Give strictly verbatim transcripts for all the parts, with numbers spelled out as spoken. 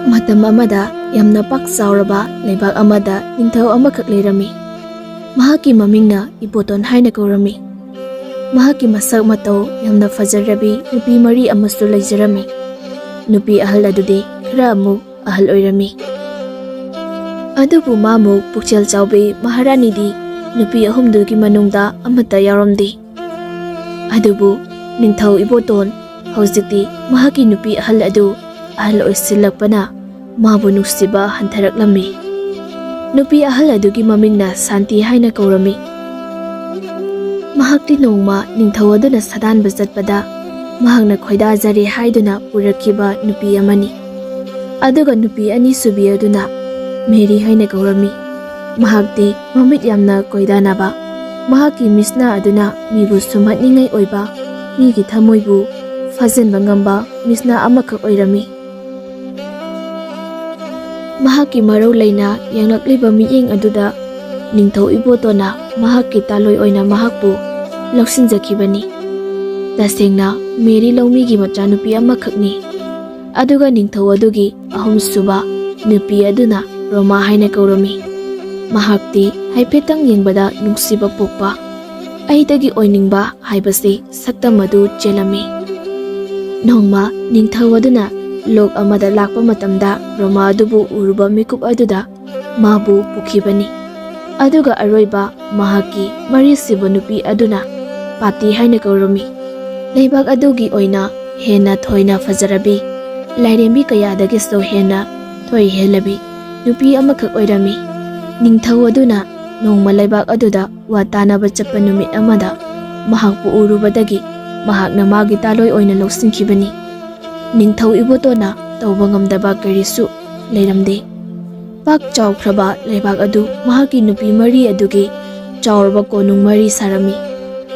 ꯃꯇꯝ ꯑꯃꯗ ꯌꯥꯝꯅ ꯄꯥꯛ ꯆꯥꯎꯔꯕ ꯂꯩꯕꯥꯛ ꯑꯃꯗ ꯅꯤꯡꯊꯧ ꯑꯃꯈꯛ ꯂꯩꯔꯝꯃꯤ꯫ ꯃꯍꯥꯛꯀꯤ ꯃꯃꯤꯡꯅ ꯏꯕꯣꯇꯣꯟ ꯍꯥꯏꯅ ꯀꯧꯔꯝꯃꯤ꯫ ꯃꯍꯥꯛꯀꯤ ꯃꯁꯛ ꯃꯇꯧ ꯌꯥꯝꯅ ꯐꯖꯔꯕꯤ ꯅꯨꯄꯤ ꯃꯔꯤ ꯑꯃꯁꯨ ꯂꯩꯖꯔꯝꯃꯤ꯫ ꯅꯨꯄꯤ ꯑꯍꯜ ꯑꯗꯨꯗꯤ ꯈꯔ ꯑꯃꯨꯛ ꯑꯍꯜ ꯑꯣꯏꯔꯝꯃꯤ꯫ ꯑꯗꯨꯕꯨ ꯃꯥꯃꯨꯛ ꯄꯨꯛꯆꯦꯜ ꯆꯥꯎꯕꯤ ꯃꯍꯥꯔꯥꯅꯤꯗꯤ ꯅꯨꯄꯤ ꯑꯍꯨꯝꯗꯨꯒꯤ ꯃꯅꯨꯡꯗ ꯑꯃꯠꯇ ꯌꯥꯎꯔꯝꯗꯦ꯫ ꯑꯗꯨꯕꯨ ꯅꯤꯡꯊꯧ ꯏꯕꯣꯇꯣꯟ ꯍꯧꯖꯤꯛꯇꯤ ꯃꯍꯥꯛꯀꯤ ꯅꯨꯄꯤ ꯑꯍꯜ ꯑꯗꯨ ꯑꯍꯜ ꯑꯣꯏꯁꯤꯜꯂꯛꯄꯅ ꯃꯥꯕꯨ ꯅꯨꯡꯁꯤꯕ ꯍꯟꯊꯔꯛꯂꯝꯃꯤ꯫ ꯅꯨꯄꯤ ꯑꯍꯜ ꯑꯗꯨꯒꯤ ꯃꯃꯤꯡꯅ ꯁꯥꯟꯇꯤ ꯍꯥꯏꯅ ꯀꯧꯔꯝꯃꯤ꯫ ꯃꯍꯥꯛꯇꯤ ꯅꯣꯡꯃ ꯅꯤꯡꯊꯧ ꯑꯗꯨꯅ ꯁꯥꯗꯥꯟꯕ ꯆꯠꯄꯗ ꯃꯍꯥꯛꯅ ꯈꯣꯏꯗꯥꯖꯔꯦ ꯍꯥꯏꯗꯨꯅ ꯄꯨꯔꯛꯈꯤꯕ ꯅꯨꯄꯤ ꯑꯃꯅꯤ꯫ ꯑꯗꯨꯒ ꯅꯨꯄꯤ ꯑꯅꯤꯁꯨꯕꯤ ꯑꯗꯨꯅ ꯃꯦꯔꯤ ꯍꯥꯏꯅ ꯀꯧꯔꯝꯃꯤ꯫ ꯃꯍꯥꯛꯇꯤ ꯃꯃꯤꯠ ꯌꯥꯝꯅ ꯀꯣꯏꯗꯥꯅꯕ, ꯃꯍꯥꯛꯀꯤ ꯃꯤꯠꯁꯅꯥ ꯑꯗꯨꯅ ꯃꯤꯕꯨ ꯁꯨꯝꯍꯠꯅꯤꯡꯉꯥꯏ ꯑꯣꯏꯕ, ꯃꯤꯒꯤ ꯊꯃꯣꯏꯕꯨ ꯐꯥꯖꯤꯟꯕ ꯉꯝꯕ ꯃꯤꯠꯁꯅꯥ ꯑꯃꯈꯛ ꯑꯣꯏꯔꯝꯃꯤ꯫ ꯃꯍꯥꯛꯀꯤ ꯃꯔꯧ ꯂꯩꯅ ꯌꯦꯡꯂꯛꯂꯤꯕ ꯃꯤꯠꯌꯦꯡ ꯑꯗꯨꯗ ꯅꯤꯡꯊꯧ ꯏꯕꯣꯇꯣꯟꯅ ꯃꯍꯥꯛꯀꯤ ꯇꯥꯂꯣꯏ ꯑꯣꯏꯅ ꯃꯍꯥꯛꯄꯨ ꯂꯧꯁꯤꯟꯖꯈꯤꯕꯅꯤ꯫ ꯇꯁꯦꯡꯅ ꯃꯦꯔꯤ ꯂꯧꯃꯤꯒꯤ ꯃꯆꯥꯅꯨꯄꯤ ꯑꯃꯈꯛꯅꯤ꯫ ꯑꯗꯨꯒ ꯅꯤꯡꯊꯧ ꯑꯗꯨꯒꯤ ꯑꯍꯨꯝꯁꯨꯕ ꯅꯨꯄꯤ ꯑꯗꯨꯅ ꯔꯣꯃꯥ ꯍꯥꯏꯅ ꯀꯧꯔꯝꯃꯤ꯫ ꯃꯍꯥꯛꯇꯤ ꯍꯥꯏꯐꯦꯠꯇꯪ ꯌꯦꯡꯕꯗ ꯅꯨꯡꯁꯤꯕ ꯄꯣꯛꯄ, ꯑꯩꯗꯒꯤ ꯑꯣꯏꯅꯤꯡꯕ ꯍꯥꯏꯕꯁꯤ ꯁꯛꯇꯝ ꯑꯗꯨ ꯆꯦꯜꯂꯝꯃꯤ꯫ ꯅꯣꯡꯃ ꯅꯤꯡꯊꯧ ꯑꯗꯨꯅ ꯂꯣꯛ ꯑꯃꯗ ꯂꯥꯛꯄ ꯃꯇꯝꯗ ꯔꯣꯃꯥ ꯑꯗꯨꯕꯨ ꯎꯔꯨꯕ ꯃꯤꯀꯨꯞ ꯑꯗꯨꯗ ꯃꯥꯕꯨ ꯄꯨꯈꯤꯕꯅꯤ꯫ ꯑꯗꯨꯒ ꯑꯔꯣꯏꯕ ꯃꯍꯥꯛꯀꯤ ꯃꯔꯤꯁꯨꯕ ꯅꯨꯄꯤ ꯑꯗꯨꯅ ꯄꯥꯇꯤ ꯍꯥꯏꯅ ꯀꯧꯔꯝꯃꯤ꯫ ꯂꯩꯕꯥꯛ ꯑꯗꯨꯒꯤ ꯑꯣꯏꯅ ꯍꯦꯟꯅ ꯊꯣꯏꯅ ꯐꯖꯔꯕꯤ, ꯂꯥꯏꯔꯦꯝꯕꯤ ꯀꯌꯥꯗꯒꯤꯁꯨ ꯍꯦꯟꯅ ꯊꯣꯏ ꯍꯦꯜꯂꯕꯤ ꯅꯨꯄꯤ ꯑꯃꯈꯛ ꯑꯣꯏꯔꯝꯃꯤ꯫ ꯅꯤꯡꯊꯧ ꯑꯗꯨꯅ ꯅꯣꯡꯃ ꯂꯩꯕꯥꯛ ꯑꯗꯨꯗ ꯋꯥ ꯇꯥꯅꯕ ꯆꯠꯄ ꯅꯨꯃꯤꯠ ꯑꯃꯗ ꯃꯍꯥꯛꯄꯨ ꯎꯔꯨꯕꯗꯒꯤ ꯃꯍꯥꯛꯅ ꯃꯥꯒꯤ ꯇꯥꯂꯣꯏ ꯑꯣꯏꯅ ꯂꯧꯁꯤꯟꯈꯤꯕꯅꯤ꯫ ꯅꯤꯡꯊꯧ ꯏꯕꯣꯇꯣꯟꯅ ꯇꯧꯕ ꯉꯝꯗꯕ ꯀꯔꯤꯁꯨ ꯂꯩꯔꯝꯗꯦ꯫ ꯄꯥꯛ ꯆꯥꯎꯈ꯭ꯔꯕ ꯂꯩꯕꯥꯛ ꯑꯗꯨ ꯃꯍꯥꯛꯀꯤ ꯅꯨꯄꯤ ꯃꯔꯤ ꯑꯗꯨꯒꯤ ꯆꯥꯎꯔꯕ ꯀꯣꯅꯨꯡ ꯃꯔꯤ ꯁꯥꯔꯝꯃꯤ꯫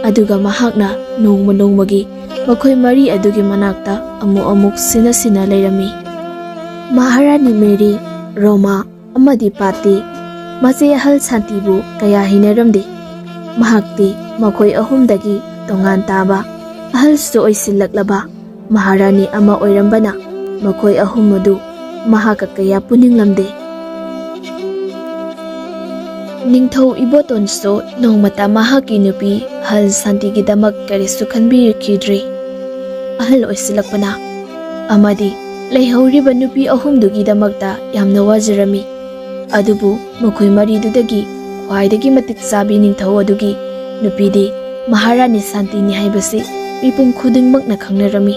ꯑꯗꯨꯒ ꯃꯍꯥꯛꯅ ꯅꯣꯡꯃ ꯅꯣꯡꯃꯒꯤ ꯃꯈꯣꯏ ꯃꯔꯤ ꯑꯗꯨꯒꯤ ꯃꯅꯥꯛꯇ ꯑꯃꯨꯛ ꯑꯃꯨꯛ ꯁꯤꯟꯅ ꯁꯤꯟꯅ ꯂꯩꯔꯝꯃꯤ꯫ ꯃꯍꯥꯔꯥꯅꯤ ꯃꯦꯔꯤ, ꯔꯣꯃꯥ ꯑꯃꯗꯤ ꯄꯥꯇꯤ ꯃꯆꯦ ꯑꯍꯜ ꯁꯥꯟꯇꯤꯕꯨ ꯀꯌꯥ ꯍꯩꯅꯔꯝꯗꯦ꯫ ꯃꯍꯥꯛꯇꯤ ꯃꯈꯣꯏ ꯑꯍꯨꯝꯗꯒꯤ ꯇꯣꯉꯥꯟ ꯇꯥꯕ, ꯑꯍꯜꯁꯨ ꯑꯣꯏꯁꯤꯜꯂꯛꯂꯕ ꯃꯍꯥꯔꯥꯅꯤ ꯑꯃ ꯑꯣꯏꯔꯝꯕꯅ ꯃꯈꯣꯏ ꯑꯍꯨꯝ ꯑꯗꯨ ꯃꯍꯥꯛꯀ ꯀꯌꯥ ꯄꯨꯅꯤꯡꯂꯝꯗꯦ꯫ ꯅꯤꯡꯊꯧ ꯏꯕꯣꯇꯣꯟꯁꯨ ꯅꯣꯡꯃꯇ ꯃꯍꯥꯛꯀꯤ ꯅꯨꯄꯤ ꯍꯜ ꯁꯥꯟꯇꯤꯒꯤꯗꯃꯛ ꯀꯔꯤꯁꯨ ꯈꯟꯕꯤꯔꯛꯈꯤꯗ꯭ꯔꯤ꯫ ꯑꯍꯜ ꯑꯣꯏꯁꯤꯜꯂꯛꯄꯅ ꯑꯃꯗꯤ ꯂꯩꯍꯧꯔꯤꯕ ꯅꯨꯄꯤ ꯑꯍꯨꯝꯗꯨꯒꯤꯗꯃꯛꯇ ꯌꯥꯝꯅ ꯋꯥꯖꯔꯝꯃꯤ꯫ ꯑꯗꯨꯕꯨ ꯃꯈꯣꯏ ꯃꯔꯤꯗꯨꯗꯒꯤ ꯈ꯭ꯋꯥꯏꯗꯒꯤ ꯃꯇꯤꯛ ꯆꯥꯕꯤ ꯅꯤꯡꯊꯧ ꯑꯗꯨꯒꯤ ꯅꯨꯄꯤꯗꯤ ꯃꯍꯥꯔꯥꯅꯤ ꯁꯥꯟꯇꯤꯅꯤ ꯍꯥꯏꯕꯁꯤ ꯃꯤꯄꯨꯝ ꯈꯨꯗꯤꯡꯃꯛꯅ ꯈꯪꯅꯔꯝꯃꯤ꯫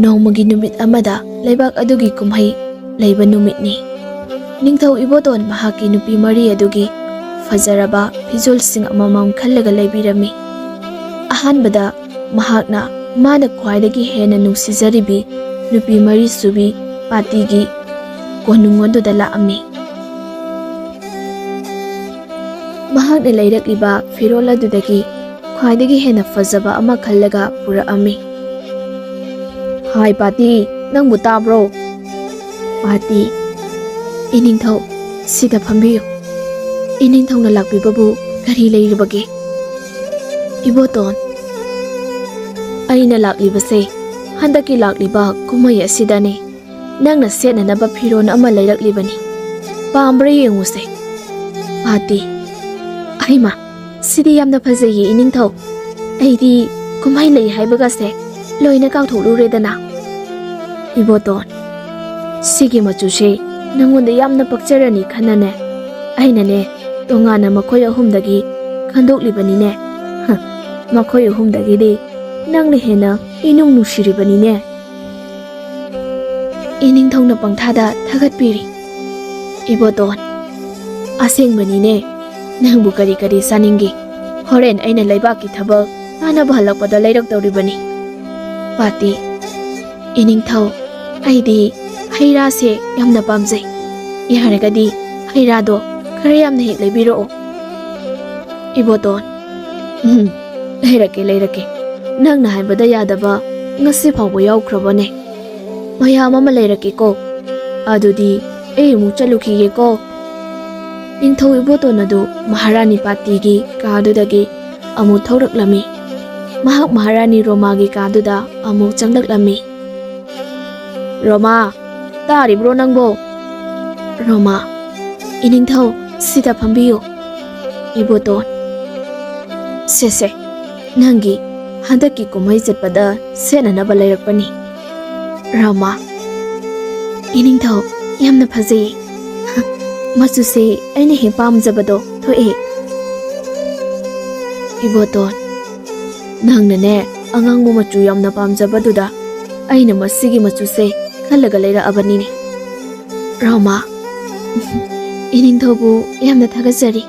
ꯅꯣꯡꯃꯒꯤ ꯅꯨꯃꯤꯠ ꯑꯃꯗ ꯂꯩꯕꯥꯛ ꯑꯗꯨꯒꯤ ꯀꯨꯝꯍꯩ ꯂꯩꯕ ꯅꯨꯃꯤꯠꯅꯤ꯫ ꯅꯤꯡꯊꯧ ꯏꯕꯣꯇꯣꯟ ꯃꯍꯥꯛꯀꯤ ꯅꯨꯄꯤ ꯃꯔꯤ ꯑꯗꯨꯒꯤ ꯐꯖꯔꯕ ꯐꯤꯖꯣꯜꯁꯤꯡ ꯑꯃꯃꯝ ꯈꯜꯂꯒ ꯂꯩꯕꯤꯔꯝꯃꯤ꯫ ꯑꯍꯥꯟꯕꯗ ꯃꯍꯥꯛꯅ ꯃꯥꯅ ꯈ꯭ꯋꯥꯏꯗꯒꯤ ꯍꯦꯟꯅ ꯅꯨꯡꯁꯤꯖꯔꯤꯕꯤ ꯅꯨꯄꯤ ꯃꯔꯤꯁꯨꯕꯤ ꯄꯥꯇꯤꯒꯤ ꯀꯣꯅꯨꯡ ꯑꯗꯨꯗ ꯂꯥꯛꯑꯝꯃꯤ꯫ ꯃꯍꯥꯛꯅ ꯂꯩꯔꯛꯂꯤꯕ ꯐꯤꯔꯣꯜ ꯑꯗꯨꯗꯒꯤ ꯈ꯭ꯋꯥꯏꯗꯒꯤ ꯍꯦꯟꯅ ꯐꯖꯕ ꯑꯃ ꯈꯜꯂꯒ ꯄꯨꯔꯛꯑꯝꯃꯤ꯫ "ꯍꯥꯏ ꯄꯥꯇꯤ, ꯅꯪꯕꯨ ꯇꯥꯕ꯭ꯔꯣ?" ꯄꯥꯇꯤ, "ꯏꯅꯤꯡꯊꯧ, ꯁꯤꯗ ꯐꯝꯕꯤꯌꯨ꯫ ꯏꯅꯤꯡꯊꯧꯅ ꯂꯥꯛꯄꯤꯕꯕꯨ ꯀꯔꯤ ꯂꯩꯔꯕꯒꯦ?" ꯏꯕꯣꯇꯣꯟ, "ꯑꯩꯅ ꯂꯥꯛꯂꯤꯕꯁꯦ ꯍꯟꯗꯛꯀꯤ ꯂꯥꯛꯂꯤꯕ ꯀꯨꯝꯍꯩ ꯑꯁꯤꯗꯅꯤ꯫ ꯅꯪꯅ ꯁꯦꯠꯅꯅꯕ ꯐꯤꯔꯣꯜ ꯑꯃ ꯂꯩꯔꯛꯂꯤꯕꯅꯤ꯫ ꯄꯥꯝꯕ꯭ꯔꯥ ꯌꯦꯡꯉꯨꯁꯦ꯫" ꯄꯥꯇꯤ, "ꯑꯩꯃ, ꯁꯤꯗꯤ ꯌꯥꯝꯅ ꯐꯖꯩꯌꯦ ꯏꯅꯤꯡꯊꯧ꯫ ꯑꯩꯗꯤ ꯀꯨꯝꯍꯩ ꯂꯩ ꯍꯥꯏꯕꯒꯁꯦ ꯂꯣꯏꯅ ꯀꯥꯎꯊꯣꯛꯂꯨꯔꯦꯗꯅ꯫" ꯏꯕꯣꯇꯣꯟ, "ꯁꯤꯒꯤ ꯃꯆꯨꯁꯦ ꯅꯪꯉꯣꯟꯗ ꯌꯥꯝꯅ ꯄꯛꯆꯔꯅꯤ ꯈꯟꯅꯅꯦ, ꯑꯩꯅꯅꯦ ꯇꯣꯉꯥꯟꯅ ꯃꯈꯣꯏ ꯑꯍꯨꯝꯗꯒꯤ ꯈꯟꯗꯣꯛꯂꯤꯕꯅꯤꯅꯦ꯫ ꯍ, ꯃꯈꯣꯏ ꯑꯍꯨꯝꯗꯒꯤꯗꯤ ꯅꯪꯅ ꯍꯦꯟꯅ ꯏꯅꯨꯡ ꯅꯨꯡꯁꯤꯔꯤꯕꯅꯤꯅꯦ꯫" ꯏꯅꯤꯡꯊꯧꯅ ꯄꯪꯊꯥꯗ ꯊꯥꯒꯠꯄꯤꯔꯤ꯫ ꯏꯕꯣꯇꯣꯟ, "ꯑꯁꯦꯡꯕꯅꯤꯅꯦ, ꯅꯪꯕꯨ ꯀꯔꯤ ꯀꯔꯤ ꯆꯥꯅꯤꯡꯒꯦ? ꯍꯣꯔꯦꯟ ꯑꯩꯅ ꯂꯩꯕꯥꯛꯀꯤ ꯊꯕꯛ ꯇꯥꯅꯕ ꯍꯜꯂꯛꯄꯗ ꯂꯩꯔꯛꯇꯧꯔꯤꯕꯅꯤ꯫" ꯄꯥꯇꯤ, "ꯏꯅꯤꯡꯊꯧ, ꯑꯩꯗꯤ ꯍꯩ ꯔꯥꯁꯦ ꯌꯥꯝꯅ ꯄꯥꯝꯖꯩ꯫ ꯌꯥꯔꯒꯗꯤ ꯍꯩ ꯔꯥꯗꯣ ꯈꯔ ꯌꯥꯝꯅ ꯍꯦꯛ ꯂꯩꯕꯤꯔꯛꯑꯣ꯫" ꯏꯕꯣꯇꯣꯟ, "ꯎꯝ, ꯂꯩꯔꯛꯀꯦ, ꯂꯩꯔꯛꯀꯦ꯫ ꯅꯪꯅ ꯍꯥꯏꯕꯗ ꯌꯥꯗꯕ ꯉꯁꯤ ꯐꯥꯎꯕ ꯌꯥꯎꯈ꯭ꯔꯕꯅꯦ꯫ ꯃꯌꯥꯝ ꯑꯃ ꯂꯩꯔꯛꯀꯦꯀꯣ꯫ ꯑꯗꯨꯗꯤ ꯑꯩ ꯑꯃꯨꯛ ꯆꯠꯂꯨꯈꯤꯒꯦꯀꯣ꯫" ꯅꯤꯡꯊꯧ ꯏꯕꯣꯇꯣꯟ ꯑꯗꯨ ꯃꯍꯥꯔꯥꯅꯤ ꯄꯥꯇꯤꯒꯤ ꯀꯥꯗꯨꯗꯒꯤ ꯑꯃꯨꯛ ꯊꯣꯔꯛꯂꯝꯃꯤ꯫ ꯃꯍꯥꯛ ꯃꯍꯥꯔꯥꯅꯤ ꯔꯣꯃꯥꯒꯤ ꯀꯥꯗꯨꯗ ꯑꯃꯨꯛ ꯆꯪꯂꯛꯂꯝꯃꯤ꯫ "ꯔꯣꯃꯥ, ꯇꯥꯔꯤꯕ꯭ꯔꯣ ꯅꯪꯕꯣ?" ꯔꯣꯃꯥ, "ꯏꯅꯤꯡꯊꯧ, ꯁꯤꯗ ꯐꯝꯕꯤꯌꯨ꯫" ꯏꯕꯣꯇꯣꯟ, "ꯁꯦ, ꯁꯦ, ꯅꯪꯒꯤ ꯍꯟꯗꯛꯀꯤ ꯀꯨꯝꯍꯩ ꯆꯠꯄꯗ ꯁꯦꯠꯅꯅꯕ ꯂꯩꯔꯛꯄꯅꯤ꯫" ꯔꯣꯃꯥ, "ꯏꯅꯤꯡꯊꯧ, ꯌꯥꯝꯅ ꯐꯖꯩꯌꯦ꯫ ꯃꯆꯨꯁꯦ ꯑꯩꯅ ꯍꯦꯛ ꯄꯥꯝꯖꯕꯗꯣ ꯊꯣꯛꯑꯦ꯫" ꯏꯕꯣꯇꯣꯟ, "ꯅꯪꯅꯅꯦ ꯑꯉꯥꯡꯕ ꯃꯆꯨ ꯌꯥꯝꯅ ꯄꯥꯝꯖꯕꯗꯨꯗ ꯑꯩꯅ ꯃꯁꯤꯒꯤ ꯃꯆꯨꯁꯦ ꯈꯜꯂꯒ ꯂꯩꯔꯛꯑꯕꯅꯤꯅꯦ꯫" ꯔꯣꯃꯥ, "ꯏꯅꯤꯡꯊꯧꯕꯨ ꯌꯥꯝꯅ ꯊꯥꯒꯠꯆꯔꯤ꯫"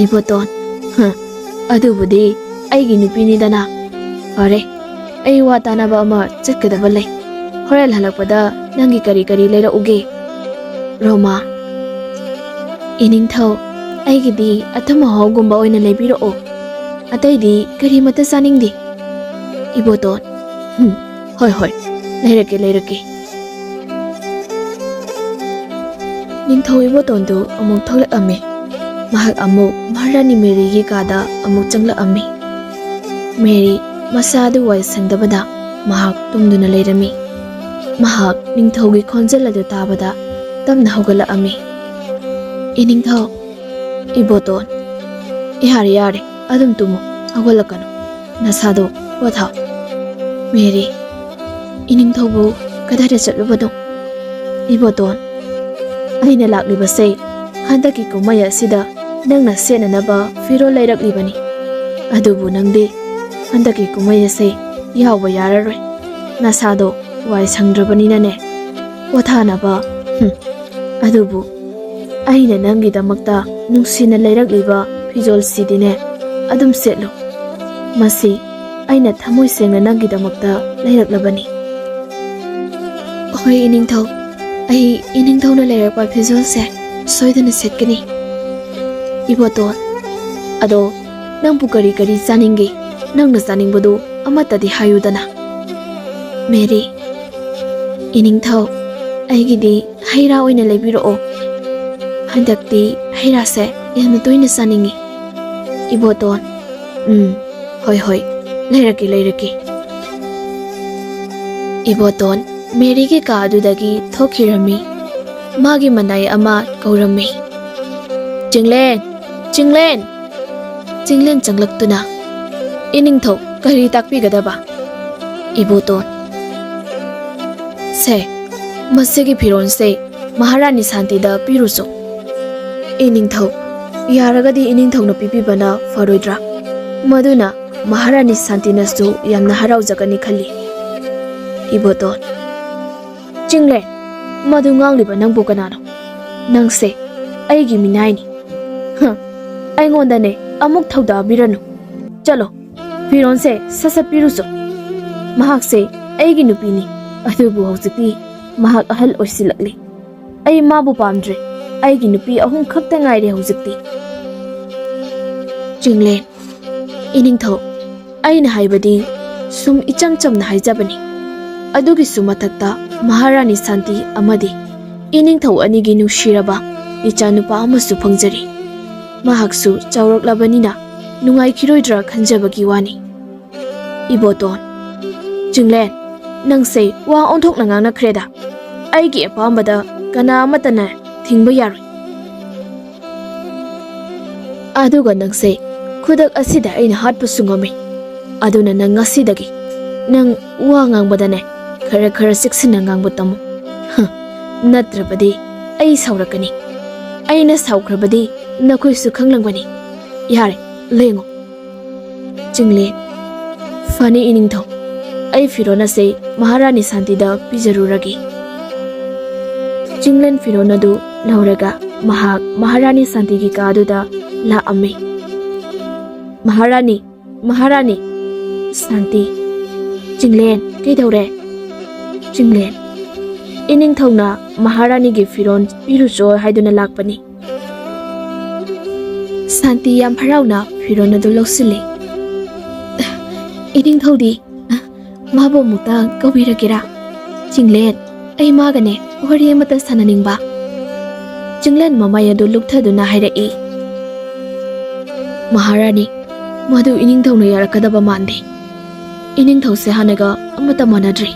ꯏꯕꯣꯇꯣꯟ, "ꯍ, ꯑꯗꯨꯕꯨꯗꯤ ꯑꯩꯒꯤ ꯅꯨꯄꯤꯅꯤꯗꯅ꯫ ꯐꯔꯦ, ꯑꯩ ꯋꯥ ꯇꯥꯅꯕ ꯑꯃ ꯆꯠꯀꯗꯕ ꯂꯩ꯫ ꯍꯣꯔꯦꯟ ꯍꯜꯂꯛꯄꯗ ꯅꯪꯒꯤ ꯀꯔꯤ ꯀꯔꯤ ꯂꯩꯔꯛꯎꯒꯦ?" ꯔꯣꯃꯥ, "ꯏꯅꯤꯡꯊꯧ, ꯑꯩꯒꯤꯗꯤ ꯑꯊꯨꯝ ꯑꯍꯥꯎꯒꯨꯝꯕ ꯑꯣꯏꯅ ꯂꯩꯕꯤꯔꯛꯑꯣ꯫ ꯑꯇꯩꯗꯤ ꯀꯔꯤꯃꯠꯇ ꯆꯥꯅꯤꯡꯗꯦ꯫" ꯏꯕꯣꯇꯣꯟ, "ꯍꯨꯝ, ꯍꯣꯏ, ꯍꯣꯏ, ꯂꯩꯔꯛꯀꯦ, ꯂꯩꯔꯛꯀꯦ꯫" ꯅꯤꯡꯊꯧ ꯏꯕꯣꯇꯣꯟꯗꯨ ꯑꯃꯨꯛ ꯊꯣꯛꯂꯛꯑꯝꯃꯤ꯫ ꯃꯍꯥꯛ ꯑꯃꯨꯛ ꯃꯍꯥꯔꯥꯅꯤ ꯃꯦꯔꯤꯒꯤ ꯀꯥꯗ ꯑꯃꯨꯛ ꯆꯪꯂꯛꯑꯝꯃꯤ꯫ ꯃꯦꯔꯤ ꯃꯁꯥꯗꯨ ꯋꯥꯏ ꯁꯪꯗꯕꯗ ꯃꯍꯥꯛ ꯇꯨꯝꯗꯨꯅ ꯂꯩꯔꯝꯃꯤ꯫ ꯃꯍꯥꯛ ꯅꯤꯡꯊꯧꯒꯤ ꯈꯣꯟꯖꯦꯜ ꯑꯗꯨ ꯇꯥꯕꯗ ꯇꯞꯅ ꯍꯧꯒꯠꯂꯛꯑꯝꯃꯤ꯫ "ꯏꯅꯤꯡꯊꯧ꯫" "ꯏꯕꯣꯇꯣꯟ꯫" "ꯌꯥꯔꯦ, ꯌꯥꯔꯦ, ꯑꯗꯨꯝ ꯇꯨꯝꯃꯨ, ꯍꯧꯒꯠꯂꯛꯀꯅꯨ꯫ ꯅꯁꯥꯗꯣ ꯄꯣꯊꯥꯎ꯫" ꯃꯦꯔꯤ, "ꯏꯅꯤꯡꯊꯧꯕꯨ ꯀꯗꯥꯏꯗ ꯆꯠꯂꯨꯕꯅꯣ?" ꯏꯕꯣꯇꯣꯟ, "ꯑꯩꯅ ꯂꯥꯛꯂꯤꯕꯁꯦ ꯍꯟꯗꯛꯀꯤ ꯀꯨꯝꯍꯩ ꯑꯁꯤꯗ ꯅꯪꯅ ꯁꯦꯠꯅꯅꯕ ꯐꯤꯔꯣꯜ ꯂꯩꯔꯛꯂꯤꯕꯅꯤ꯫ ꯑꯗꯨꯕꯨ ꯅꯪꯗꯤ ꯍꯟꯗꯛꯀꯤ ꯀꯨꯝꯍꯩ ꯑꯁꯦ ꯌꯥꯎꯕ ꯌꯥꯔꯔꯣꯏ꯫ ꯅꯁꯥꯗꯣ ꯋꯥꯏ ꯁꯪꯗ꯭ꯔꯕꯅꯤꯅꯅꯦ, ꯄꯣꯊꯥꯅꯕ꯫ ꯍꯨꯝ꯫ ꯑꯗꯨꯕꯨ ꯑꯩꯅ ꯅꯪꯒꯤꯗꯃꯛꯇ ꯅꯨꯡꯁꯤꯅ ꯂꯩꯔꯛꯂꯤꯕ ꯐꯤꯖꯣꯜꯁꯤꯗꯤꯅꯦ, ꯑꯗꯨꯝ ꯁꯦꯠꯂꯨ꯫ ꯃꯁꯤ ꯑꯩꯅ ꯊꯃꯣꯏ ꯁꯦꯡꯅ ꯅꯪꯒꯤꯗꯃꯛꯇ ꯂꯩꯔꯛꯂꯕꯅꯤ꯫" "ꯍꯣꯏ ꯏꯅꯤꯡꯊꯧ, ꯑꯩ ꯏꯅꯤꯡꯊꯧꯅ ꯂꯩꯔꯛꯄ ꯐꯤꯖꯣꯜꯁꯦ ꯁꯣꯏꯗꯅ ꯁꯦꯠꯀꯅꯤ꯫" ꯏꯕꯣꯇꯣꯟ, "ꯑꯗꯣ ꯅꯪꯕꯨ ꯀꯔꯤ ꯀꯔꯤ ꯆꯥꯅꯤꯡꯒꯦ? ꯅꯪꯅ ꯆꯥꯅꯤꯡꯕꯗꯨ ꯑꯃꯠꯇꯗꯤ ꯍꯥꯏꯌꯨꯗꯅ꯫" ꯃꯦꯔꯤ, "ꯏꯅꯤꯡꯊꯧ, ꯑꯩꯒꯤꯗꯤ ꯍꯩ ꯔꯥ ꯑꯣꯏꯅ ꯂꯩꯕꯤꯔꯛꯑꯣ꯫ ꯍꯟꯗꯛꯇꯤ ꯍꯩ ꯔꯥꯁꯦ ꯌꯥꯝꯅ ꯇꯣꯏꯅ ꯆꯥꯅꯤꯡꯉꯤ꯫" ꯏꯕꯣꯇꯣꯟ, "ꯎꯝ, ꯍꯣꯏ, ꯍꯣꯏ, ꯂꯩꯔꯛꯀꯦ, ꯂꯩꯔꯛꯀꯦ꯫" ꯏꯕꯣꯇꯣꯟ, ꯃꯦꯔꯤꯒꯤ ꯀꯥ ꯑꯗꯨꯗꯒꯤ ꯊꯣꯛꯈꯤꯔꯝꯃꯤ꯫ ꯃꯥꯒꯤ ꯃꯅꯥꯏ ꯑꯃ ꯀꯧꯔꯝꯃꯤ꯫ "ꯆꯤꯡꯂꯦꯟ! ꯆꯤꯡꯂꯦꯟ!" ꯆꯤꯡꯂꯦꯟ ꯆꯪꯂꯛꯇꯨꯅ, "ꯏꯅꯤꯡꯊꯧ, ꯀꯔꯤ ꯇꯥꯛꯄꯤꯒꯗꯕ?" ꯏꯕꯣꯇꯣꯟ, "ꯁꯦ, ꯃꯁꯤꯒꯤ ꯐꯤꯔꯣꯜꯁꯦ ꯃꯍꯥꯔꯥꯅꯤ ꯁꯥꯟꯇꯤꯗ ꯄꯤꯔꯨꯆꯣ꯫" "ꯏꯅꯤꯡꯊꯧ, ꯌꯥꯔꯒꯗꯤ ꯏꯅꯤꯡꯊꯧꯅ ꯄꯤꯕꯤꯕꯅ ꯐꯔꯣꯏꯗ꯭ꯔꯥ? ꯃꯗꯨꯅ ꯃꯍꯥꯔꯥꯅꯤ ꯁꯥꯟꯇꯤꯅꯁꯨ ꯌꯥꯝꯅ ꯍꯔꯥꯎꯖꯒꯅꯤ ꯈꯜꯂꯤ꯫" ꯏꯕꯣꯇꯣꯟ, "ꯆꯤꯡꯂꯦꯟ, ꯃꯗꯨ ꯉꯥꯡꯂꯤꯕ ꯅꯪꯕꯨ ꯀꯅꯥꯅꯣ? ꯅꯪꯁꯦ ꯑꯩꯒꯤ ꯃꯤꯅꯥꯏꯅꯤ꯫ ꯍ, ꯑꯩꯉꯣꯟꯗꯅꯦ ꯑꯃꯨꯛ ꯊꯧꯗꯥꯕꯤꯔꯅꯨ꯫ ꯆꯠꯂꯣ, ꯐꯤꯔꯣꯟꯁꯦ ꯁꯠ ꯁꯠ ꯄꯤꯔꯨꯆꯣ꯫ ꯃꯍꯥꯛꯁꯦ ꯑꯩꯒꯤ ꯅꯨꯄꯤꯅꯤ, ꯑꯗꯨꯕꯨ ꯍꯧꯖꯤꯛꯇꯤ ꯃꯍꯥꯛ ꯑꯍꯜ ꯑꯣꯏꯁꯤꯜꯂꯛꯂꯤ꯫ ꯑꯩ ꯃꯥꯕꯨ ꯄꯥꯝꯗ꯭ꯔꯦ꯫ ꯑꯩꯒꯤ ꯅꯨꯄꯤ ꯑꯍꯨꯝ ꯈꯛꯇ ꯉꯥꯏꯔꯦ ꯍꯧꯖꯤꯛꯇꯤ꯫" ꯆꯤꯡꯂꯦꯟ, "ꯏꯅꯤꯡꯊꯧ, ꯑꯩꯅ ꯍꯥꯏꯕꯗꯤ ꯁꯨꯝ ꯏꯆꯝ ꯆꯝꯅ ꯍꯥꯏꯖꯕꯅꯤ꯫ ꯑꯗꯨꯒꯤꯁꯨ ꯃꯊꯛꯇ ꯃꯍꯥꯔꯥꯅꯤ ꯁꯥꯟꯇꯤ ꯑꯃꯗꯤ ꯏꯅꯤꯡꯊꯧ ꯑꯅꯤꯒꯤ ꯅꯨꯡꯁꯤꯔꯕ ꯏꯆꯥꯅꯨꯄꯥ ꯑꯃꯁꯨ ꯐꯪꯖꯔꯤ꯫ ꯃꯍꯥꯛꯁꯨ ꯆꯥꯎꯔꯛꯂꯕꯅꯤꯅ ꯅꯨꯡꯉꯥꯏꯈꯤꯔꯣꯏꯗ꯭ꯔꯥ ꯈꯟꯖꯕꯒꯤ ꯋꯥꯅꯤ꯫" ꯏꯕꯣꯇꯣꯟ, "ꯆꯤꯡꯂꯦꯟ, ꯅꯪꯁꯦ ꯋꯥ ꯑꯣꯟꯊꯣꯛꯅ ꯉꯥꯡꯅꯈ꯭ꯔꯦꯗ꯫ ꯑꯩꯒꯤ ꯑꯄꯥꯝꯕꯗ ꯀꯅꯥ ꯑꯃꯠꯇꯅ ꯊꯤꯡꯕ ꯌꯥꯔꯣꯏ꯫ ꯑꯗꯨꯒ ꯅꯪꯁꯦ ꯈꯨꯗꯛ ꯑꯁꯤꯗ ꯑꯩꯅ ꯍꯥꯠꯄꯁꯨ ꯉꯝꯃꯤ꯫ ꯑꯗꯨꯅ ꯅꯪ ꯉꯁꯤꯗꯒꯤ ꯅꯪ ꯋꯥ ꯉꯥꯡꯕꯗꯅꯦ ꯈꯔ ꯈꯔ ꯆꯦꯛꯁꯤꯟꯅ ꯉꯥꯡꯕ ꯇꯝꯃꯨ꯫ ꯍ, ꯅꯠꯇ꯭ꯔꯕꯗꯤ ꯑꯩ ꯁꯥꯎꯔꯛꯀꯅꯤ꯫ ꯑꯩꯅ ꯁꯥꯎꯈ꯭ꯔꯕꯗꯤ ꯅꯈꯣꯏꯁꯨ ꯈꯪꯂꯝꯒꯅꯤ꯫ ꯌꯥꯔꯦ, ꯂꯦꯡꯉꯨ꯫" ꯆꯤꯡꯂꯦꯟ, "ꯐꯅꯤ ꯏꯅꯤꯡꯊꯧ, ꯑꯩ ꯐꯤꯔꯣꯜ ꯑꯁꯦ ꯃꯍꯥꯔꯥꯅꯤ ꯁꯥꯟꯇꯤꯗ ꯄꯤꯖꯔꯨꯔꯒꯦ꯫" ꯆꯤꯡꯂꯦꯟ ꯐꯤꯔꯣꯜ ꯑꯗꯨ ꯂꯧꯔꯒ ꯃꯍꯥꯛ ꯃꯍꯥꯔꯥꯅꯤ ꯁꯥꯟꯇꯤꯒꯤ ꯀꯥꯗꯨꯗ ꯂꯥꯛꯑꯝꯃꯤ꯫ "ꯃꯍꯥꯔꯥꯅꯤ, ꯃꯍꯥꯔꯥꯅꯤ!" ꯁꯥꯟꯇꯤ, "ꯆꯤꯡꯂꯦꯟ, ꯀꯩꯗꯧꯔꯦ?" ꯆꯤꯡꯂꯦꯟ, "ꯏꯅꯤꯡꯊꯧꯅ ꯃꯍꯥꯔꯥꯅꯤꯒꯤ ꯐꯤꯔꯣꯜ ꯄꯤꯔꯨꯆꯣ ꯍꯥꯏꯗꯨꯅ ꯂꯥꯛꯄꯅꯤ꯫" ꯁꯥꯟꯇꯤ ꯌꯥꯝ ꯍꯔꯥꯎꯅ ꯐꯤꯔꯣꯜ ꯑꯗꯨ ꯂꯧꯁꯤꯜꯂꯤ꯫ "ꯏꯅꯤꯡꯊꯧꯗꯤ, ꯃꯥꯕꯨ ꯑꯃꯨꯛꯇ ꯀꯧꯕꯤꯔꯛꯀꯦꯔꯥ? ꯆꯤꯡꯂꯦꯟ, ꯑꯩ ꯃꯥꯒꯅꯦ ꯋꯥꯔꯤ ꯑꯃꯇ ꯁꯥꯟꯅꯅꯤꯡꯕ꯫" ꯆꯤꯡꯂꯦꯟ ꯃꯃꯥꯏ ꯑꯗꯨ ꯂꯨꯞꯊꯗꯨꯅ ꯍꯥꯏꯔꯛꯏ, "ꯃꯍꯥꯔꯥꯅꯤ, ꯃꯗꯨ ꯏꯅꯤꯡꯊꯧꯅ ꯌꯥꯔꯛꯀꯗꯕ ꯃꯥꯟꯗꯦ꯫ ꯏꯅꯤꯡꯊꯧꯁꯦ ꯍꯥꯟꯅꯒ ꯑꯃꯠꯇ ꯃꯥꯟꯅꯗ꯭ꯔꯤ꯫"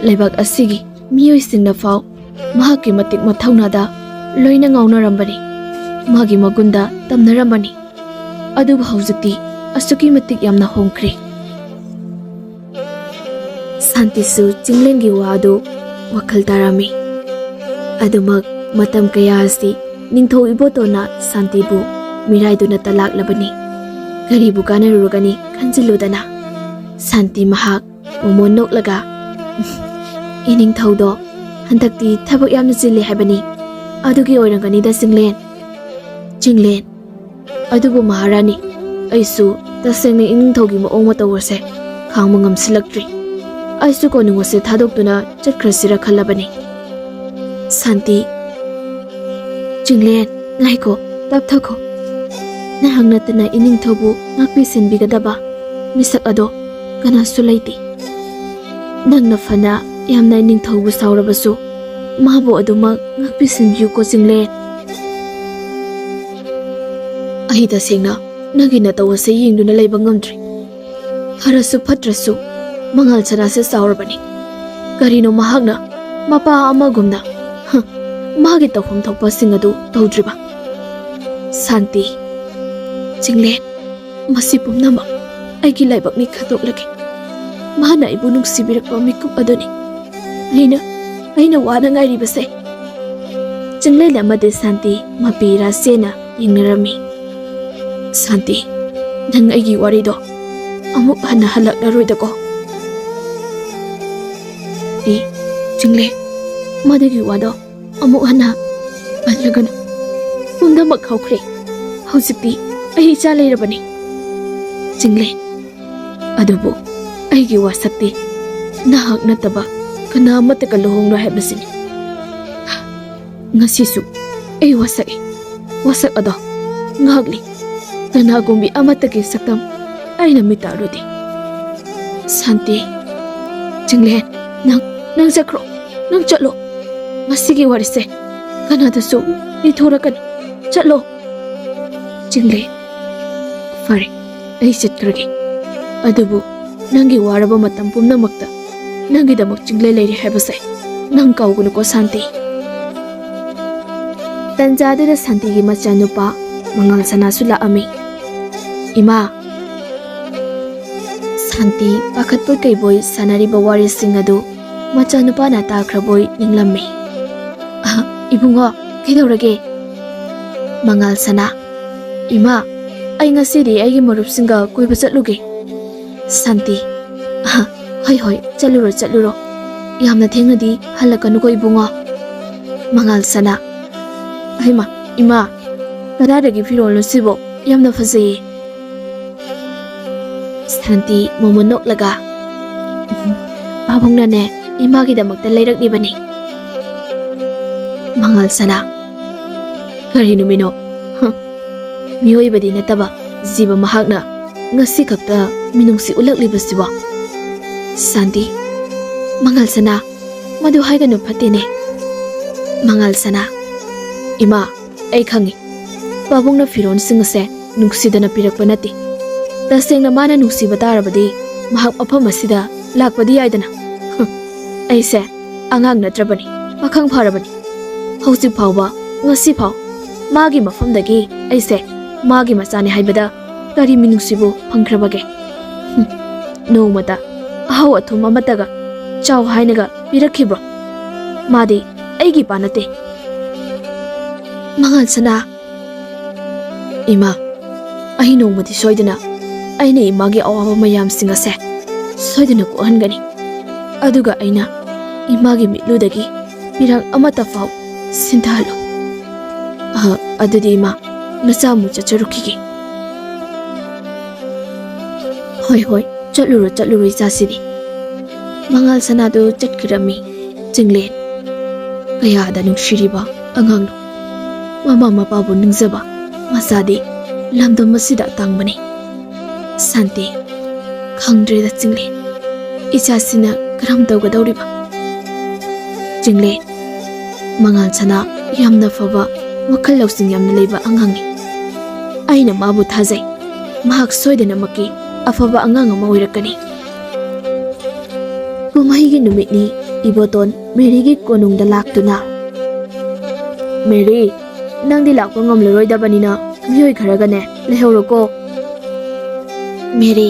ꯂꯩꯕꯥꯛ ꯑꯁꯤꯒꯤ ꯃꯤꯑꯣꯏꯁꯤꯡꯅ ꯐꯥꯎ ꯃꯍꯥꯛꯀꯤ ꯃꯇꯤꯛ ꯃꯊꯧꯅꯥꯗ ꯂꯣꯏꯅ ꯉꯥꯎꯅꯔꯝꯕꯅꯤ, ꯃꯥꯒꯤ ꯃꯒꯨꯟꯗ ꯇꯝꯅꯔꯝꯕꯅꯤ꯫ ꯑꯗꯨꯕꯨ ꯍꯧꯖꯤꯛꯇꯤ ꯑꯁꯨꯛꯀꯤ ꯃꯇꯤꯛ ꯌꯥꯝꯅ ꯍꯣꯡꯈ꯭ꯔꯦ꯫ ꯁꯥꯟꯇꯤꯁꯨ ꯆꯤꯡꯂꯦꯟꯒꯤ ꯋꯥ ꯑꯗꯨ ꯋꯥꯈꯜ ꯇꯥꯔꯝꯃꯤ꯫ ꯑꯗꯨꯃꯛ ꯃꯇꯝ ꯀꯌꯥ ꯑꯁꯤ ꯅꯤꯡꯊꯧ ꯏꯕꯣꯇꯣꯟꯅ ꯁꯥꯟꯇꯤꯕꯨ ꯃꯤꯔꯥꯏꯗꯨꯅ ꯇꯂꯥꯛꯂꯕꯅꯤ꯫ ꯀꯔꯤꯕꯨ ꯀꯥꯟꯅꯔꯨꯔꯒꯅꯤ ꯈꯟꯖꯤꯜꯂꯨꯗꯅ ꯁꯥꯟꯇꯤ ꯃꯍꯥꯛ ꯃꯣꯃꯣꯟ ꯅꯣꯛꯂꯒ, "ꯏꯅꯤꯡꯊꯧꯗꯣ ꯍꯟꯗꯛꯇꯤ ꯊꯕꯛ ꯌꯥꯝꯅ ꯆꯤꯜꯂꯤ ꯍꯥꯏꯕꯅꯤ꯫ ꯑꯗꯨꯒꯤ ꯑꯣꯏꯔꯝꯒꯅꯤꯗ ꯆꯤꯡꯂꯦꯟ꯫ ꯆꯤꯡꯂꯦꯟ, ꯑꯗꯨꯕꯨ ꯃꯍꯥꯔꯥꯅꯤ, ꯑꯩꯁꯨ ꯇꯁꯦꯡꯅ ꯏꯅꯤꯡꯊꯧꯒꯤ ꯃꯑꯣꯡ ꯃꯇꯧ ꯑꯁꯦ ꯈꯥꯡꯕ ꯉꯝꯁꯤꯜꯂꯛꯇ꯭ꯔꯦ꯫ ꯑꯩꯁꯨ ꯀꯣꯅꯨꯡ ꯑꯁꯦ ꯊꯥꯗꯣꯛꯇꯨꯅ ꯆꯠꯈ꯭ꯔꯁꯤꯔ ꯈꯜꯂꯕꯅꯤ꯫" ꯁꯥꯟꯇꯤ, ꯆꯤꯡꯂꯦꯟ, ꯉꯥꯏꯈꯣ, ꯇꯞꯊꯈꯣ꯫ ꯅꯍꯥꯛ ꯅꯠꯇꯅ ꯏꯅꯤꯡꯊꯧꯕꯨ ꯉꯥꯛꯄꯤ ꯁꯦꯟꯕꯤꯒꯗꯕ ꯃꯤꯁꯛ ꯑꯗꯣ ꯀꯅꯥꯁꯨ ꯂꯩꯇꯦ꯫ ꯅꯪꯅ ꯐꯅ ꯌꯥꯝꯅ ꯏꯅꯤꯡꯊꯧꯕꯨ ꯁꯥꯎꯔꯕꯁꯨ, ꯃꯥꯕꯨ ꯑꯗꯨꯃꯛ ꯉꯥꯛꯄꯤ ꯁꯦꯟꯕꯤꯌꯨꯀꯣ, ꯆꯤꯡꯂꯦꯟ꯫ ꯑꯩ ꯇꯁꯦꯡꯅ ꯅꯪꯒꯤ ꯅꯇꯧ ꯑꯁꯦ ꯌꯦꯡꯗꯨꯅ ꯂꯩꯕ ꯉꯝꯗ꯭ꯔꯦ꯫ ꯐꯔꯁꯨ ꯐꯠꯇ꯭ꯔꯁꯨ, ꯃꯉꯥꯜ ꯁꯅꯥꯁꯦ ꯆꯥꯎꯔꯕꯅꯤ꯫ ꯀꯔꯤꯅꯣ ꯃꯍꯥꯛꯅ ꯃꯄꯥ ꯑꯃꯒꯨꯝꯅ, ꯍ, ꯃꯥꯒꯤ ꯇꯧꯐꯝ ꯊꯣꯛꯄꯁꯤꯡ ꯑꯗꯨ ꯇꯧꯗ꯭ꯔꯤꯕ? ꯁꯥꯟꯇꯤ, ꯆꯤꯡꯂꯦꯟ, ꯃꯁꯤ ꯄꯨꯝꯅꯃꯛ ꯑꯩꯒꯤ ꯂꯥꯏꯕꯛꯅꯤ ꯈꯟꯗꯣꯛꯂꯒꯦ꯫ ꯃꯥꯅ ꯑꯩꯕꯨ ꯅꯨꯡꯁꯤꯕꯤꯔꯛꯄ ꯃꯤꯀꯨꯞ ꯑꯗꯨꯅꯤ꯫ ꯑꯩꯅ, ꯑꯩꯅ ꯋꯥꯅ ꯉꯥꯏꯔꯤꯕꯁꯦ꯫ ꯆꯤꯡꯂꯦꯟ ꯑꯃꯗꯤ ꯁꯥꯟꯇꯤ ꯃꯄꯤ ꯏꯔꯥ ꯆꯦꯟꯅ ꯌꯦꯡꯅꯔꯝꯃꯤ꯫ ꯁꯥꯟꯇꯤ, ꯅꯪ ꯑꯩꯒꯤ ꯋꯥꯔꯤꯗꯣ ꯑꯃꯨꯛ ꯍꯟꯅ ꯍꯜꯂꯛꯂꯔꯣꯏꯗꯀꯣ? ꯏ, ꯆꯤꯡꯂꯦꯟ, ꯃꯗꯨꯒꯤ ꯋꯥꯗꯣ ꯑꯃꯨꯛ ꯍꯟꯅ ꯄꯜꯂꯒꯅꯨ꯫ ꯄꯨꯝꯅꯃꯛ ꯍꯧꯈ꯭ꯔꯦ꯫ ꯍꯧꯖꯤꯛꯇꯤ ꯑꯩ ꯏꯆꯥ ꯂꯩꯔꯕꯅꯤ꯫ ꯆꯤꯡꯂꯦꯟ, ꯑꯗꯨꯕꯨ ꯑꯩꯒꯤ ꯋꯥꯁꯛꯇꯤ ꯅꯍꯥꯛ ꯅꯠꯇꯕ ꯀꯅꯥ ꯑꯃꯠꯇꯒ ꯂꯨꯍꯣꯡꯂꯣꯏ ꯍꯥꯏꯕꯁꯤꯅꯤ꯫ ꯉꯁꯤꯁꯨ ꯑꯩ ꯋꯥꯁꯛꯏ꯫ ꯋꯥꯁꯛ ꯑꯗꯣ ꯉꯥꯛꯂꯤ꯫ ꯀꯅꯥꯒꯨꯝꯕꯤ ꯑꯃꯠꯇꯒꯤ ꯁꯛꯇꯝ ꯑꯩꯅ ꯃꯤꯠ ꯇꯥꯔꯨꯗꯦ꯫ ꯁꯥꯟꯇꯤ, ꯆꯤꯡꯂꯦꯟ, ꯅꯪ, ꯅꯪ ꯆꯠꯈ꯭ꯔꯣ꯫ ꯅꯪ ꯆꯠꯂꯣ꯫ ꯉꯁꯤꯒꯤ ꯋꯥꯔꯤꯁꯦ ꯀꯅꯥꯗꯁꯨ ꯂꯤꯊꯣꯔꯛꯀꯅꯨ꯫ ꯆꯠꯂꯣ꯫ ꯆꯤꯡꯂꯦꯟ, ꯐꯔꯦ, ꯑꯩ ꯆꯠꯈ꯭ꯔꯒꯦ꯫ ꯑꯗꯨꯕꯨ ꯅꯪꯒꯤ ꯋꯥꯔꯕ ꯃꯇꯝ ꯄꯨꯝꯅꯃꯛꯇ ꯅꯪꯒꯤꯗꯃꯛ ꯆꯤꯡꯂꯩ ꯂꯩꯔꯤ ꯍꯥꯏꯕꯁꯦ ꯅꯪ ꯀꯥꯎꯒꯅꯨꯀꯣ, ꯁꯥꯟꯇꯤ꯫ ꯇꯟꯖꯥꯗꯨꯗ ꯁꯥꯟꯇꯤꯒꯤ ꯃꯆꯥꯅꯨꯄꯥ ꯃꯉꯥꯜ ꯁꯅꯥꯁꯨ ꯂꯥꯛꯑꯝꯃꯤ꯫ "ꯏꯃꯥ!" ꯁꯥꯟꯇꯤ ꯄꯥꯈꯠꯄꯣꯏ ꯀꯩꯕꯣꯏ ꯁꯥꯟꯅꯔꯤꯕ ꯋꯥꯔꯤꯁꯤꯡ ꯑꯗꯨ ꯃꯆꯥꯅꯨꯄꯥꯅ ꯇꯥꯈ꯭ꯔꯕꯣꯏ ꯅꯤꯡꯂꯝꯃꯤ꯫ "ꯑꯍ, ꯏꯕꯨꯡꯉꯣ, ꯀꯩꯗꯧꯔꯒꯦ?" ꯃꯉꯥꯜ ꯁꯅꯥ, "ꯏꯃꯥ, ꯑꯩ ꯉꯁꯤꯗꯤ ꯑꯩꯒꯤ ꯃꯔꯨꯞꯁꯤꯡꯒ ꯀꯣꯏꯕ ꯆꯠꯂꯨꯒꯦ꯫" ꯁꯥꯟꯇꯤ, "ꯑꯍ, ꯍꯣꯏ, ꯍꯣꯏ, ꯆꯠꯂꯨꯔꯣ, ꯆꯠꯂꯨꯔꯣ꯫ ꯌꯥꯝꯅ ꯊꯦꯡꯅꯗꯤ ꯍꯜꯂꯛꯀꯅꯨꯀꯣ, ꯏꯕꯨꯡꯉꯣ꯫" ꯃꯉꯥꯜ ꯁꯅꯥ, "ꯍꯩꯃꯥ, ꯏꯃꯥ, ꯀꯗꯥꯏꯗꯒꯤ ꯐꯤꯔꯣꯜꯅꯣ ꯁꯤꯕꯣ? ꯌꯥꯝꯅ ꯐꯖꯩꯌꯦ꯫" ꯁꯥꯟꯇꯤ ꯃꯣꯃꯣꯟ ꯅꯣꯛꯂꯒ, "ꯄꯥꯕꯨꯡꯅꯅꯦ, ꯏꯃꯥꯒꯤꯗꯃꯛꯇ ꯂꯩꯔꯛꯂꯤꯕꯅꯤ꯫" ꯃꯉꯥꯜ ꯁꯅꯥ, "ꯀꯔꯤ ꯅꯨꯃꯤꯠꯅꯣ? ꯍ, ꯃꯤꯑꯣꯏꯕꯗꯤ ꯅꯠꯇꯕ ꯖꯤꯕ ꯃꯍꯥꯛꯅ ꯉꯁꯤ ꯈꯛꯇ ꯃꯤꯅꯨꯡꯁꯤ ꯎꯠꯂꯛꯂꯤꯕꯁꯤꯕꯣ?" ꯁꯥꯟꯇꯤ, "ꯃꯉꯥꯜ ꯁꯅꯥ, ꯃꯗꯨ ꯍꯥꯏꯒꯅꯨ, ꯐꯠꯇꯦꯅꯦ꯫" ꯃꯉꯥꯜ ꯁꯅꯥ, "ꯏꯃꯥ, ꯑꯩ ꯈꯪꯏ, ꯄꯥꯕꯨꯡꯅ ꯐꯤꯔꯣꯜꯁꯤꯡ ꯑꯁꯦ ꯅꯨꯡꯁꯤꯗꯅ ꯄꯤꯔꯛꯄ ꯅꯠꯇꯦ꯫ ꯇꯁꯦꯡꯅ ꯃꯥꯅ ꯅꯨꯡꯁꯤꯕ ꯇꯥꯔꯕꯗꯤ ꯃꯍꯥꯛ ꯃꯐꯝ ꯑꯁꯤꯗ ꯂꯥꯛꯄꯗꯤ ꯌꯥꯏꯗꯅ꯫ ꯍ, ꯑꯩꯁꯦ ꯑꯉꯥꯡ ꯅꯠꯇ꯭ꯔꯕꯅꯤ, ꯄꯥꯈꯪ ꯐꯥꯔꯕꯅꯤ꯫ ꯍꯧꯖꯤꯛ ꯐꯥꯎꯕ, ꯉꯁꯤ ꯐꯥꯎ ꯃꯥꯒꯤ ꯃꯐꯝꯗꯒꯤ ꯑꯩꯁꯦ ꯃꯥꯒꯤ ꯃꯆꯥꯅꯤ ꯍꯥꯏꯕꯗ ꯀꯔꯤ ꯃꯤꯅꯨꯡꯁꯤꯕꯨ ꯐꯪꯈ꯭ꯔꯕꯒꯦ? ꯍꯨꯝ, ꯅꯣꯡꯃꯇ ꯑꯍꯧ ꯑꯊꯨꯝ ꯑꯃꯠꯇꯒ ꯆꯥꯎ ꯍꯥꯏꯅꯒ ꯄꯤꯔꯛꯈꯤꯕ꯭ꯔꯣ? ꯃꯥꯗꯤ ꯑꯩꯒꯤ ꯏꯄꯥ ꯅꯠꯇꯦ꯫" ꯃꯉꯥꯜ ꯁꯅꯥ, "ꯏꯃꯥ, ꯑꯩ ꯅꯣꯡꯃꯗꯤ ꯁꯣꯏꯗꯅ ꯑꯩꯅ ꯏꯃꯥꯒꯤ ꯑꯋꯥꯕ ꯃꯌꯥꯝꯁꯤꯡ ꯑꯁꯦ ꯁꯣꯏꯗꯅ ꯀꯣꯛꯍꯟꯒꯅꯤ꯫ ꯑꯗꯨꯒ ꯑꯩꯅ ꯏꯃꯥꯒꯤ ꯃꯤꯠꯂꯨꯗꯒꯤ ꯄꯤꯔꯥꯡ ꯑꯃꯠꯇ ꯐꯥꯎ ꯁꯤꯟꯊꯍꯜꯂꯣ꯫ ꯑ, ꯑꯗꯨꯗꯤ ꯏꯃꯥ, ꯅꯆꯥ ꯑꯃꯨꯛ ꯆꯠꯆꯔꯨꯈꯤꯒꯦ꯫" "ꯍꯣꯏ, ꯍꯣꯏ, ꯆꯠꯂꯨꯔꯣ, ꯆꯠꯂꯨꯔꯣ, ꯏꯆꯥꯁꯤꯗꯤ꯫" ꯃꯉꯥꯜ ꯁꯅꯥꯗꯨ ꯆꯠꯈꯤꯔꯝꯃꯤ꯫ ꯆꯤꯡꯂꯦꯟ, ꯀꯌꯥꯗ ꯅꯨꯡꯁꯤꯔꯤꯕ ꯑꯉꯥꯡꯅꯣ꯫ ꯃꯃꯥ ꯃꯄꯥꯕꯨ ꯅꯤꯡꯖꯕ ꯃꯆꯥꯗꯤ ꯂꯝꯗꯝ ꯑꯁꯤꯗ ꯑꯇꯥꯡꯕꯅꯤ꯫ ꯁꯥꯟꯇꯤ, ꯈꯪꯗ꯭ꯔꯦꯗ ꯆꯤꯡꯂꯦꯟ, ꯏꯆꯥꯁꯤꯅ ꯀꯔꯝ ꯇꯧꯒꯗꯧꯔꯤꯕ? ꯆꯤꯡꯂꯦꯟ, ꯃꯉꯥꯜ ꯁꯅꯥ ꯌꯥꯝꯅ ꯐꯕ, ꯋꯥꯈꯜ ꯂꯧꯁꯤꯡ ꯌꯥꯝꯅ ꯂꯩꯕ ꯑꯉꯥꯡꯅꯤ꯫ ꯑꯩꯅ ꯃꯥꯕꯨ ꯊꯥꯖꯩ꯫ ꯃꯍꯥꯛ ꯁꯣꯏꯗꯅꯃꯛꯀꯤ ꯑꯐꯕ ꯑꯉꯥꯡ ꯑꯃ ꯑꯣꯏꯔꯛꯀꯅꯤ꯫ ꯀꯨꯝꯍꯩꯒꯤ ꯅꯨꯃꯤꯠꯅꯤ꯫ ꯏꯕꯣꯇꯣꯟ ꯃꯦꯔꯤꯒꯤ ꯀꯣꯅꯨꯡꯗ ꯂꯥꯛꯇꯨꯅ, "ꯃꯦꯔꯤ, ꯅꯪꯗꯤ ꯂꯥꯛꯄ ꯉꯝꯂꯔꯣꯏꯗꯕꯅꯤꯅ ꯃꯤꯑꯣꯏ ꯈꯔꯒꯅꯦ ꯂꯩꯍꯧꯔꯣꯀꯣ꯫" ꯃꯦꯔꯤ,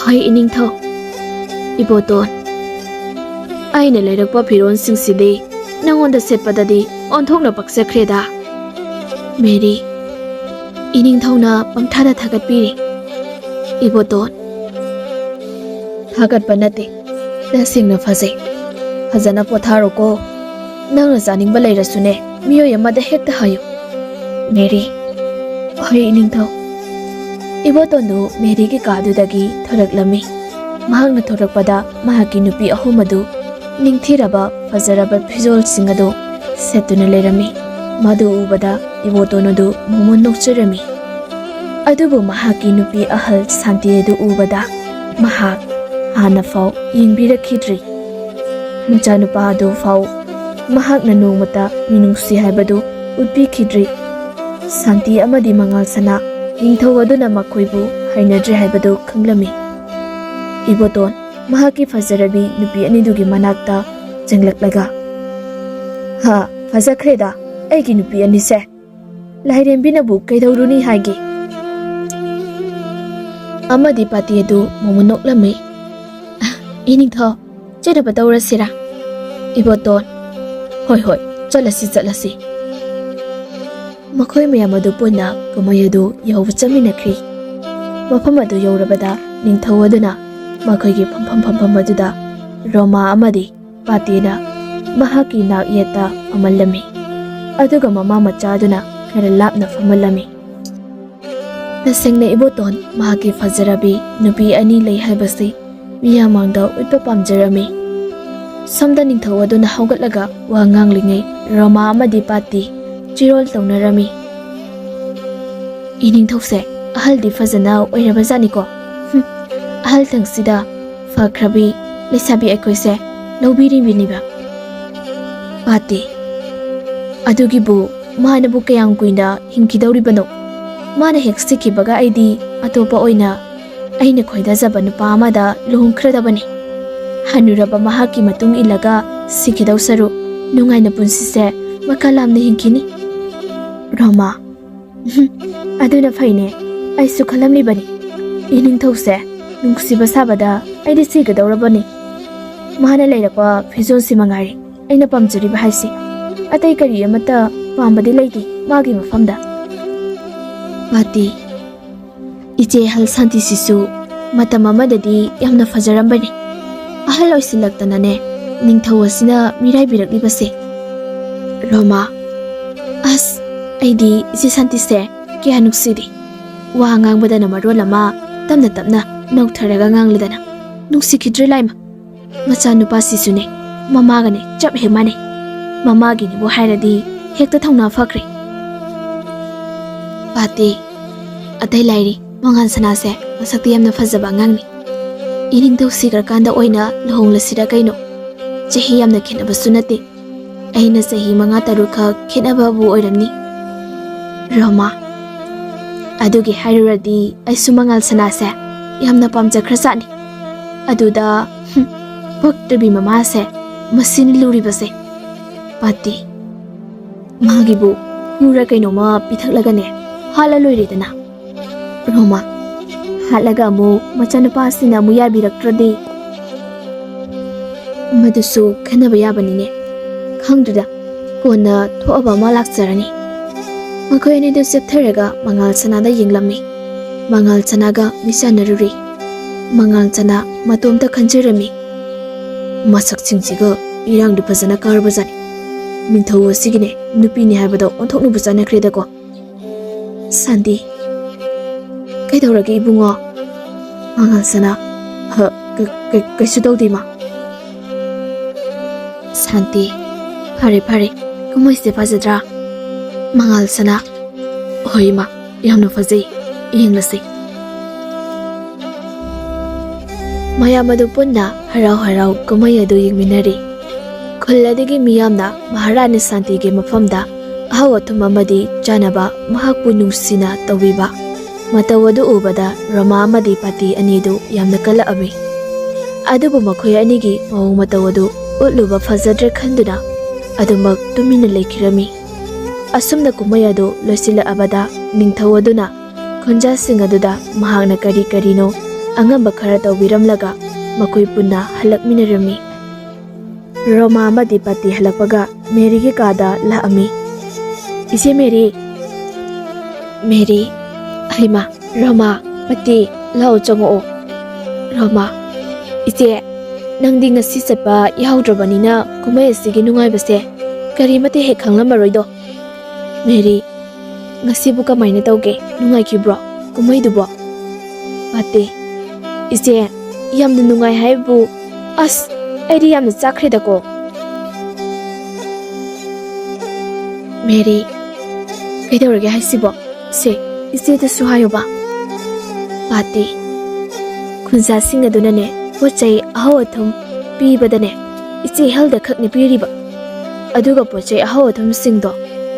"ꯍꯣꯏ ꯏꯅꯤꯡꯊꯧ꯫" ꯏꯕꯣꯇꯣꯟ, "ꯑꯩꯅ ꯂꯩꯔꯛꯄ ꯐꯤꯔꯣꯜꯁꯤꯡꯁꯤꯗꯤ ꯅꯪꯉꯣꯟꯗ ꯁꯦꯠꯄꯗꯗꯤ ꯑꯣꯟꯊꯣꯛꯅ ꯄꯛꯆꯈ꯭ꯔꯦꯗ꯫" ꯃꯦꯔꯤ, "ꯏꯅꯤꯡꯊꯧꯅ ꯄꯪꯊꯥꯗ ꯊꯥꯒꯠꯄꯤꯔꯤ꯫" ꯏꯕꯣꯇꯣꯟ, "ꯊꯥꯒꯠꯄ ꯅꯠꯇꯦ, ꯇꯁꯦꯡꯅ ꯐꯖꯩ꯫ ꯐꯖꯅ ꯄꯣꯊꯥꯔꯣꯀꯣ꯫ ꯅꯪꯅ ꯆꯥꯅꯤꯡꯕ ꯂꯩꯔꯁꯨꯅꯦ, ꯃꯤꯑꯣꯏ ꯑꯃꯗ ꯍꯦꯛꯇ ꯍꯥꯏꯌꯨ꯫" ꯃꯦꯔꯤ, "ꯍꯣꯏ ꯏꯅꯤꯡꯊꯧ꯫" ꯏꯕꯣꯇꯣꯟꯗꯨ ꯃꯦꯔꯤꯒꯤ ꯀꯥꯗꯨꯗꯒꯤ ꯊꯣꯔꯛꯂꯝꯃꯤ꯫ ꯃꯍꯥꯛꯅ ꯊꯣꯔꯛꯄꯗ ꯃꯍꯥꯛꯀꯤ ꯅꯨꯄꯤ ꯑꯍꯨꯝ ꯑꯗꯨ ꯅꯤꯡꯊꯤꯔꯕ ꯐꯖꯔꯕ ꯐꯤꯖꯣꯜꯁꯤꯡ ꯑꯗꯨ ꯁꯦꯠꯇꯨꯅ ꯂꯩꯔꯝꯃꯤ꯫ ꯃꯗꯨ ꯎꯕꯗ ꯏꯕꯣꯇꯣꯟ ꯑꯗꯨ ꯃꯣꯃꯣꯟ ꯅꯣꯛꯆꯔꯝꯃꯤ꯫ ꯑꯗꯨꯕꯨ ꯃꯍꯥꯛꯀꯤ ꯅꯨꯄꯤ ꯑꯍꯜ ꯁꯥꯟꯇꯤ ꯑꯗꯨ ꯎꯕꯗ ꯃꯍꯥꯛ ꯍꯥꯟꯅ ꯐꯥꯎ ꯌꯦꯡꯕꯤꯔꯛꯈꯤꯗ꯭ꯔꯤ꯫ ꯃꯆꯥꯅꯨꯄꯥ ꯑꯗꯨ ꯐꯥꯎ ꯃꯍꯥꯛꯅ ꯅꯣꯡꯃꯇ ꯃꯤꯅꯨꯡꯁꯤ ꯍꯥꯏꯕꯗꯨ ꯎꯠꯄꯤꯈꯤꯗ꯭ꯔꯤ꯫ ꯁꯥꯟꯇꯤ ꯑꯃꯗꯤ ꯃꯉꯥꯜ ꯁꯅꯥ ꯅꯤꯡꯊꯧ ꯑꯗꯨꯅ ꯃꯈꯣꯏꯕꯨ ꯍꯩꯅꯗ꯭ꯔꯦ ꯍꯥꯏꯕꯗꯨ ꯈꯪꯂꯝꯃꯤ꯫ ꯏꯕꯣꯇꯣꯟ ꯃꯍꯥꯛꯀꯤ ꯐꯖꯔꯕꯤ ꯅꯨꯄꯤ ꯑꯅꯤꯗꯨꯒꯤ ꯃꯅꯥꯛꯇ ꯆꯪꯂꯛꯂꯒ, "ꯍꯥ, ꯐꯖꯈ꯭ꯔꯦꯗ ꯑꯩꯒꯤ ꯅꯨꯄꯤ ꯑꯅꯤꯁꯦ꯫ ꯂꯥꯏꯔꯦꯝꯕꯤꯅꯕꯨ ꯀꯩꯗꯧꯔꯨꯅꯤ ꯍꯥꯏꯒꯦ?" ꯑꯃꯗꯤ ꯄꯥꯇꯤ ꯑꯗꯨ ꯃꯣꯃꯣꯟ ꯅꯣꯛꯂꯝꯃꯤ꯫ "ꯏꯅꯤꯡꯊꯧ, ꯆꯠꯅꯕ ꯇꯧꯔꯁꯤꯔꯥ?" ꯏꯕꯣꯇꯣꯟ, "ꯍꯣꯏ, ꯍꯣꯏ, ꯆꯠꯂꯁꯤ, ꯆꯠꯂꯁꯤ꯫" ꯃꯈꯣꯏ ꯃꯌꯥꯝ ꯑꯗꯨ ꯄꯨꯟꯅ ꯀꯨꯝꯍꯩ ꯑꯗꯨ ꯌꯥꯎꯕ ꯆꯠꯃꯤꯟꯅꯈ꯭ꯔꯤ꯫ ꯃꯐꯝ ꯑꯗꯨ ꯌꯧꯔꯕꯗ ꯅꯤꯡꯊꯧ ꯑꯗꯨꯅ ꯃꯈꯣꯏꯒꯤ ꯐꯝꯐꯝ ꯐꯝꯐꯝ ꯑꯗꯨꯗ ꯔꯣꯃꯥ ꯑꯃꯗꯤ ꯄꯥꯇꯤꯅ ꯃꯍꯥꯛꯀꯤ ꯅꯥꯛ ꯌꯦꯠꯇ ꯐꯝꯍꯜꯂꯝꯃꯤ꯫ ꯑꯗꯨꯒ ꯃꯃꯥ ꯃꯆꯥ ꯑꯗꯨꯅ ꯈꯔ ꯂꯥꯞꯅ ꯐꯝꯍꯜꯂꯝꯃꯤ꯫ ꯇꯁꯦꯡꯅ ꯏꯕꯣꯇꯣꯟ ꯃꯍꯥꯛꯀꯤ ꯐꯖꯔꯕꯤ ꯅꯨꯄꯤ ꯑꯅꯤ ꯂꯩ ꯍꯥꯏꯕꯁꯤ ꯃꯤꯌꯥꯝ ꯃꯥꯡꯗ ꯎꯠꯄ ꯄꯥꯝꯖꯔꯝꯃꯤ꯫ ꯁꯣꯝꯗ ꯅꯤꯡꯊꯧ ꯑꯗꯨꯅ ꯍꯧꯒꯠꯂꯒ ꯋꯥ ꯉꯥꯡꯂꯤꯉꯩ ꯔꯣꯃꯥ ꯑꯃꯗꯤ ꯄꯥꯇꯤ ꯆꯤꯔꯣꯜ ꯇꯧꯅꯔꯝꯃꯤ꯫ "ꯏꯅꯤꯡꯊꯧꯁꯦ ꯑꯍꯜꯗꯤ ꯐꯖꯅ ꯑꯣꯏꯔꯕꯖꯥꯠꯅꯤꯀꯣ꯫ ꯍꯨꯝ, ꯑꯍꯜ ꯊꯪꯁꯤꯗ ꯐꯈ꯭ꯔꯕꯤ ꯂꯩꯁꯥꯕꯤ ꯑꯩꯈꯣꯏꯁꯦ ꯂꯧꯕꯤꯔꯤꯕꯅꯤꯕ꯫" ꯄꯥꯇꯤ, "ꯑꯗꯨꯒꯤꯕꯨ ꯃꯥꯅꯕꯨ ꯀꯌꯥꯝ ꯀꯨꯏꯅ ꯍꯤꯡꯈꯤꯗꯧꯔꯤꯕꯅꯣ? ꯃꯥꯅ ꯍꯦꯛ ꯁꯤꯈꯤꯕꯒ ꯑꯩꯗꯤ ꯑꯇꯣꯞꯄ ꯑꯣꯏꯅ ꯑꯩꯅ ꯈꯣꯏꯗꯥꯖꯕ ꯅꯨꯄꯥ ꯑꯃꯗ ꯂꯨꯍꯣꯡꯈ꯭ꯔꯗꯕꯅꯤ꯫ ꯍꯅꯨꯔꯕ ꯃꯍꯥꯛꯀꯤ ꯃꯇꯨꯡ ꯏꯜꯂꯒ ꯁꯤꯈꯤꯗꯧ ꯁꯔꯨꯛ ꯅꯨꯡꯉꯥꯏꯅ ꯄꯨꯟꯁꯤꯁꯦ ꯃꯈꯥ ꯂꯥꯝꯅ ꯍꯤꯡꯈꯤꯅꯤ꯫ ꯔꯣꯃꯥ, ꯑꯗꯨꯅ ꯐꯩꯅꯦ꯫ ꯑꯩꯁꯨ ꯈꯜꯂꯝꯂꯤꯕꯅꯤ꯫ ꯏꯅꯤꯡꯊꯧꯁꯦ ꯅꯨꯡꯁꯤꯕ ꯁꯥꯕꯗ ꯑꯩꯗꯤ ꯁꯤꯒꯗꯧꯔꯕꯅꯤ꯫ ꯃꯥꯅ ꯂꯩꯔꯛꯄ ꯐꯤꯖꯣꯜꯁꯤ ꯃꯉꯥꯏꯔꯦ ꯑꯩꯅ ꯄꯥꯝꯖꯔꯤꯕ ꯍꯥꯏꯁꯤ꯫ ꯑꯇꯩ ꯀꯔꯤ ꯑꯃꯠꯇ ꯄꯥꯝꯕꯗꯤ ꯂꯩꯇꯦ ꯃꯥꯒꯤ ꯃꯐꯝꯗ꯫ ꯄꯥꯇꯤ, ꯏꯆꯦ ꯑꯍꯜ ꯁꯥꯟꯇꯤꯁꯤꯁꯨ ꯃꯇꯝ ꯑꯃꯗꯗꯤ ꯌꯥꯝꯅ ꯐꯖꯔꯝꯕꯅꯤ꯫ ꯑꯍꯜ ꯑꯣꯏꯁꯤꯜꯂꯛꯇꯅꯅꯦ ꯅꯤꯡꯊꯧ ꯑꯁꯤꯅ ꯃꯤꯔꯥꯏꯕꯤꯔꯛꯂꯤꯕꯁꯦ꯫ ꯔꯣꯃꯥ, ꯑꯁ, ꯑꯩꯗꯤ ꯏꯆꯦ ꯁꯥꯟꯇꯤꯁꯦ ꯀꯌꯥ ꯅꯨꯡꯁꯤꯗꯦ꯫ ꯋꯥ ꯉꯥꯡꯕꯗꯅ ꯃꯔꯣꯜ ꯑꯃ ꯇꯞꯅ ꯇꯞꯅ ꯅꯧꯊꯔꯒ ꯉꯥꯡꯂꯗꯅ꯫ ꯅꯨꯡꯁꯤꯈꯤꯗ꯭ꯔꯦ ꯂꯥꯏꯃ꯫ ꯃꯆꯥꯅꯨꯄꯥꯁꯤꯁꯨꯅꯦ ꯃꯃꯥꯒꯅꯦ ꯆꯞ ꯍꯦꯛ ꯃꯥꯟꯅꯩ꯫ ꯃꯃꯥꯒꯤꯅꯤꯕꯨ ꯍꯥꯏꯔꯗꯤ ꯍꯦꯛꯇ ꯊꯧꯅꯥ ꯐꯈ꯭ꯔꯦ꯫ ꯄꯥꯇꯤ, ꯑꯇꯩ ꯂꯥꯏꯔꯤ, ꯃꯉꯥꯜ ꯁꯅꯥꯁꯦ ꯃꯁꯛꯇꯤ ꯌꯥꯝꯅ ꯐꯖꯕ ꯑꯉꯥꯡꯅꯤ꯫ ꯏꯅꯤꯡꯊꯧ ꯁꯤꯈ꯭ꯔꯀꯥꯟꯗ ꯑꯣꯏꯅ ꯂꯨꯍꯣꯡꯂꯁꯤꯔ ꯀꯩꯅꯣ? ꯆꯍꯤ ꯌꯥꯝꯅ ꯈꯦꯠꯅꯕꯁꯨ ꯅꯠꯇꯦ꯫ ꯑꯩꯅ ꯆꯍꯤ ꯃꯉꯥ ꯇꯔꯨꯛ ꯈꯛ ꯈꯦꯠꯅꯕꯕꯨ ꯑꯣꯏꯔꯝꯅꯤ꯫ ꯔꯣꯃꯥ, ꯑꯗꯨꯒꯤ ꯍꯥꯏꯔꯨꯔꯗꯤ ꯑꯩꯁꯨ ꯃꯉꯥꯜ ꯁꯅꯥꯁꯦ ꯌꯥꯝꯅ ꯄꯥꯝꯖꯈ꯭ꯔꯖꯥꯠꯅꯤ꯫ ꯑꯗꯨꯗ, ꯍꯨꯝ, ꯄꯛꯇꯕꯤ ꯃꯃꯥꯁꯦ, ꯃꯁꯤꯅ ꯂꯨꯔꯤꯕꯁꯦ꯫ ꯄꯥꯇꯤ, ꯃꯥꯒꯤꯕꯨ ꯌꯨꯔ ꯀꯩꯅꯣꯝꯃ ꯄꯤꯊꯛꯂꯒꯅꯦ ꯍꯥꯠꯂ ꯂꯣꯏꯔꯦꯗꯅ꯫ ꯔꯣꯃꯥ, ꯍꯥꯠꯂꯒ ꯑꯃꯨꯛ ꯃꯆꯥꯅꯨꯄꯥꯁꯤꯅ ꯑꯃꯨꯛ ꯌꯥꯕꯤꯔꯛꯇ꯭ꯔꯗꯤ? ꯃꯗꯨꯁꯨ ꯈꯟꯅꯕ ꯌꯥꯕꯅꯤꯅꯦ꯫ ꯈꯪꯗ꯭ꯔꯦꯗ, ꯀꯣꯟꯅ ꯊꯣꯛꯑꯕ ꯑꯃ ꯂꯥꯛꯆꯔꯅꯤ꯫ ꯃꯈꯣꯏ ꯑꯅꯤꯗꯨ ꯆꯦꯞꯊꯔꯒ ꯃꯉꯥꯜ ꯁꯅꯥꯗ ꯌꯦꯡꯂꯝꯃꯤ꯫ ꯃꯉꯥꯜ ꯁꯅꯥꯒ ꯃꯤꯠꯆꯥꯟꯅꯔꯨꯔꯦ꯫ ꯃꯉꯥꯜ ꯁꯅꯥ ꯃꯇꯣꯝꯇ ꯈꯟꯖꯔꯝꯃꯤ꯫ ꯃꯁꯛꯁꯤꯡꯁꯤꯒ ꯏꯔꯥꯡꯗꯤ ꯐꯖꯅ ꯀꯥꯔꯕꯖꯥꯠꯅꯤ꯫ ꯅꯤꯡꯊꯧ ꯑꯁꯤꯒꯤꯅꯦ ꯅꯨꯄꯤꯅꯤ ꯍꯥꯏꯕꯗꯣ ꯑꯣꯟꯊꯣꯛꯅꯕꯨ ꯆꯥꯟꯅꯈ꯭ꯔꯦꯗꯀꯣ꯫ ꯁꯥꯟꯇꯤ꯫ ꯀꯩꯗꯧꯔꯒꯦ ꯏꯕꯨꯡꯉꯣ? ꯃꯉꯥꯜ ꯁꯅꯥ꯫ ꯍ, ꯀ-, ꯀ-, ꯀꯩꯁꯨ ꯇꯧꯗꯦ ꯏꯃꯥ꯫ ꯁꯥꯟꯇꯤ꯫ ꯐꯔꯦ ꯐꯔꯦ, ꯀꯨꯝꯍꯩꯁꯦ ꯐꯖꯗ꯭ꯔꯥ? ꯃꯉꯥꯜ ꯁꯅꯥ꯫ ꯍꯣꯏ ꯏꯃꯥ, ꯌꯥꯝꯅ ꯐꯖꯩ꯫ ꯌꯦꯡꯂꯁꯤ꯫ ꯃꯌꯥꯝ ꯑꯗꯨ ꯄꯨꯟꯅ ꯍꯔꯥꯎ ꯍꯔꯥꯎ ꯀꯨꯝꯍꯩ ꯑꯗꯨ ꯌꯦꯡꯃꯤꯟꯅꯔꯤ꯫ ꯈꯨꯜ ꯑꯗꯨꯒꯤ ꯃꯤꯌꯥꯝꯅ ꯃꯍꯥꯔꯥꯅꯤ ꯁꯥꯟꯇꯤꯒꯤ ꯃꯐꯝꯗ ꯑꯍꯥꯎ ꯑꯊꯨꯝ ꯑꯃꯗꯤ ꯆꯥꯅꯕ ꯃꯍꯥꯛꯄꯨ ꯅꯨꯡꯁꯤꯅ ꯇꯧꯕꯤꯕ ꯃꯇꯧ ꯑꯗꯨ ꯎꯕꯗ ꯔꯣꯃꯥ ꯑꯃꯗꯤ ꯄꯥꯇꯤ ꯑꯅꯤꯗꯨ ꯌꯥꯝꯅ ꯀꯜꯂꯛꯑꯝꯃꯤ꯫ ꯑꯗꯨꯕꯨ ꯃꯈꯣꯏ ꯑꯅꯤꯒꯤ ꯃꯑꯣꯡ ꯃꯇꯧ ꯑꯗꯨ ꯎꯠꯂꯨꯕ ꯐꯖꯗ꯭ꯔꯦ ꯈꯟꯗꯨꯅ ꯑꯗꯨꯃꯛ ꯇꯨꯃꯤꯟꯅ ꯂꯩꯈꯤꯔꯝꯃꯤ꯫ ꯑꯁꯨꯝꯅ ꯀꯨꯝꯍꯩ ꯑꯗꯨ ꯂꯣꯏꯁꯤꯜꯂꯛꯑꯕꯗ ꯅꯤꯡꯊꯧ ꯑꯗꯨꯅ ꯈꯨꯟꯖꯥꯁꯤꯡ ꯑꯗꯨꯗ ꯃꯍꯥꯛꯅ ꯀꯔꯤ ꯀꯔꯤꯅꯣ ꯑꯉꯝꯕ ꯈꯔ ꯇꯧꯕꯤꯔꯝꯂꯒ ꯃꯈꯣꯏ ꯄꯨꯟꯅ ꯍꯜꯂꯛꯃꯤꯟꯅꯔꯝꯃꯤ꯫ ꯔꯣꯃꯥ ꯑꯃꯗꯤ ꯄꯥꯇꯤ ꯍꯜꯂꯛꯄꯒ ꯃꯦꯔꯤꯒꯤ ꯀꯥꯗ ꯂꯥꯛꯑꯝꯃꯤ꯫ "ꯏꯆꯦ ꯃꯦꯔꯤ!" "ꯃꯦꯔꯤ!" "ꯍꯩꯃꯥ, ꯔꯣꯃꯥ, ꯄꯥꯇꯤ, ꯂꯥꯛꯑꯣ ꯆꯪꯉꯛꯑꯣ꯫" "ꯔꯣꯃꯥ, ꯏꯆꯦ, ꯅꯪꯗꯤ ꯉꯁꯤ ꯆꯠꯄ ꯌꯥꯎꯗ꯭ꯔꯕꯅꯤꯅ ꯀꯨꯝꯍꯩ ꯑꯁꯤꯒꯤ ꯅꯨꯡꯉꯥꯏꯕꯁꯦ ꯀꯔꯤꯃꯠꯇ ꯍꯦꯛ ꯈꯪꯂꯝꯃꯔꯣꯏꯗꯣ꯫ ꯃꯦꯔꯤ, ꯉꯁꯤꯕꯨ ꯀꯃꯥꯏꯅ ꯇꯧꯒꯦ? ꯅꯨꯡꯉꯥꯏꯈꯤꯕ꯭ꯔꯣ ꯀꯨꯝꯍꯩꯗꯨꯕꯣ?" "ꯄꯥꯇꯤ, ꯏꯆꯦ, ꯌꯥꯝꯅ ꯅꯨꯡꯉꯥꯏ ꯍꯥꯏꯕꯨ, ꯑꯁ, ꯑꯩꯗꯤ ꯌꯥꯝꯅ ꯆꯥꯛꯈ꯭ꯔꯦꯗꯀꯣ꯫" "ꯃꯦꯔꯤ, ꯀꯩꯗꯧꯔꯒꯦ ꯍꯥꯏꯁꯤꯕꯣ? ꯁꯦ, ꯏꯆꯦꯗꯁꯨ ꯍꯥꯏꯌꯣꯕ꯫" "ꯄꯥꯇꯤ, ꯈꯨꯟꯖꯥꯁꯤꯡ ꯑꯗꯨꯅꯅꯦ ꯄꯣꯠ ꯆꯩ ꯑꯍꯧ ꯑꯊꯨꯝ ꯄꯤꯕꯗꯅꯦ ꯏꯆꯦ ꯍꯦꯜꯗ ꯈꯛꯅꯦ ꯄꯤꯔꯤꯕ꯫ ꯑꯗꯨꯒ ꯄꯣꯠ ꯆꯩ ꯑꯍꯧ ꯑꯊꯨꯝꯁꯤꯡꯗꯣ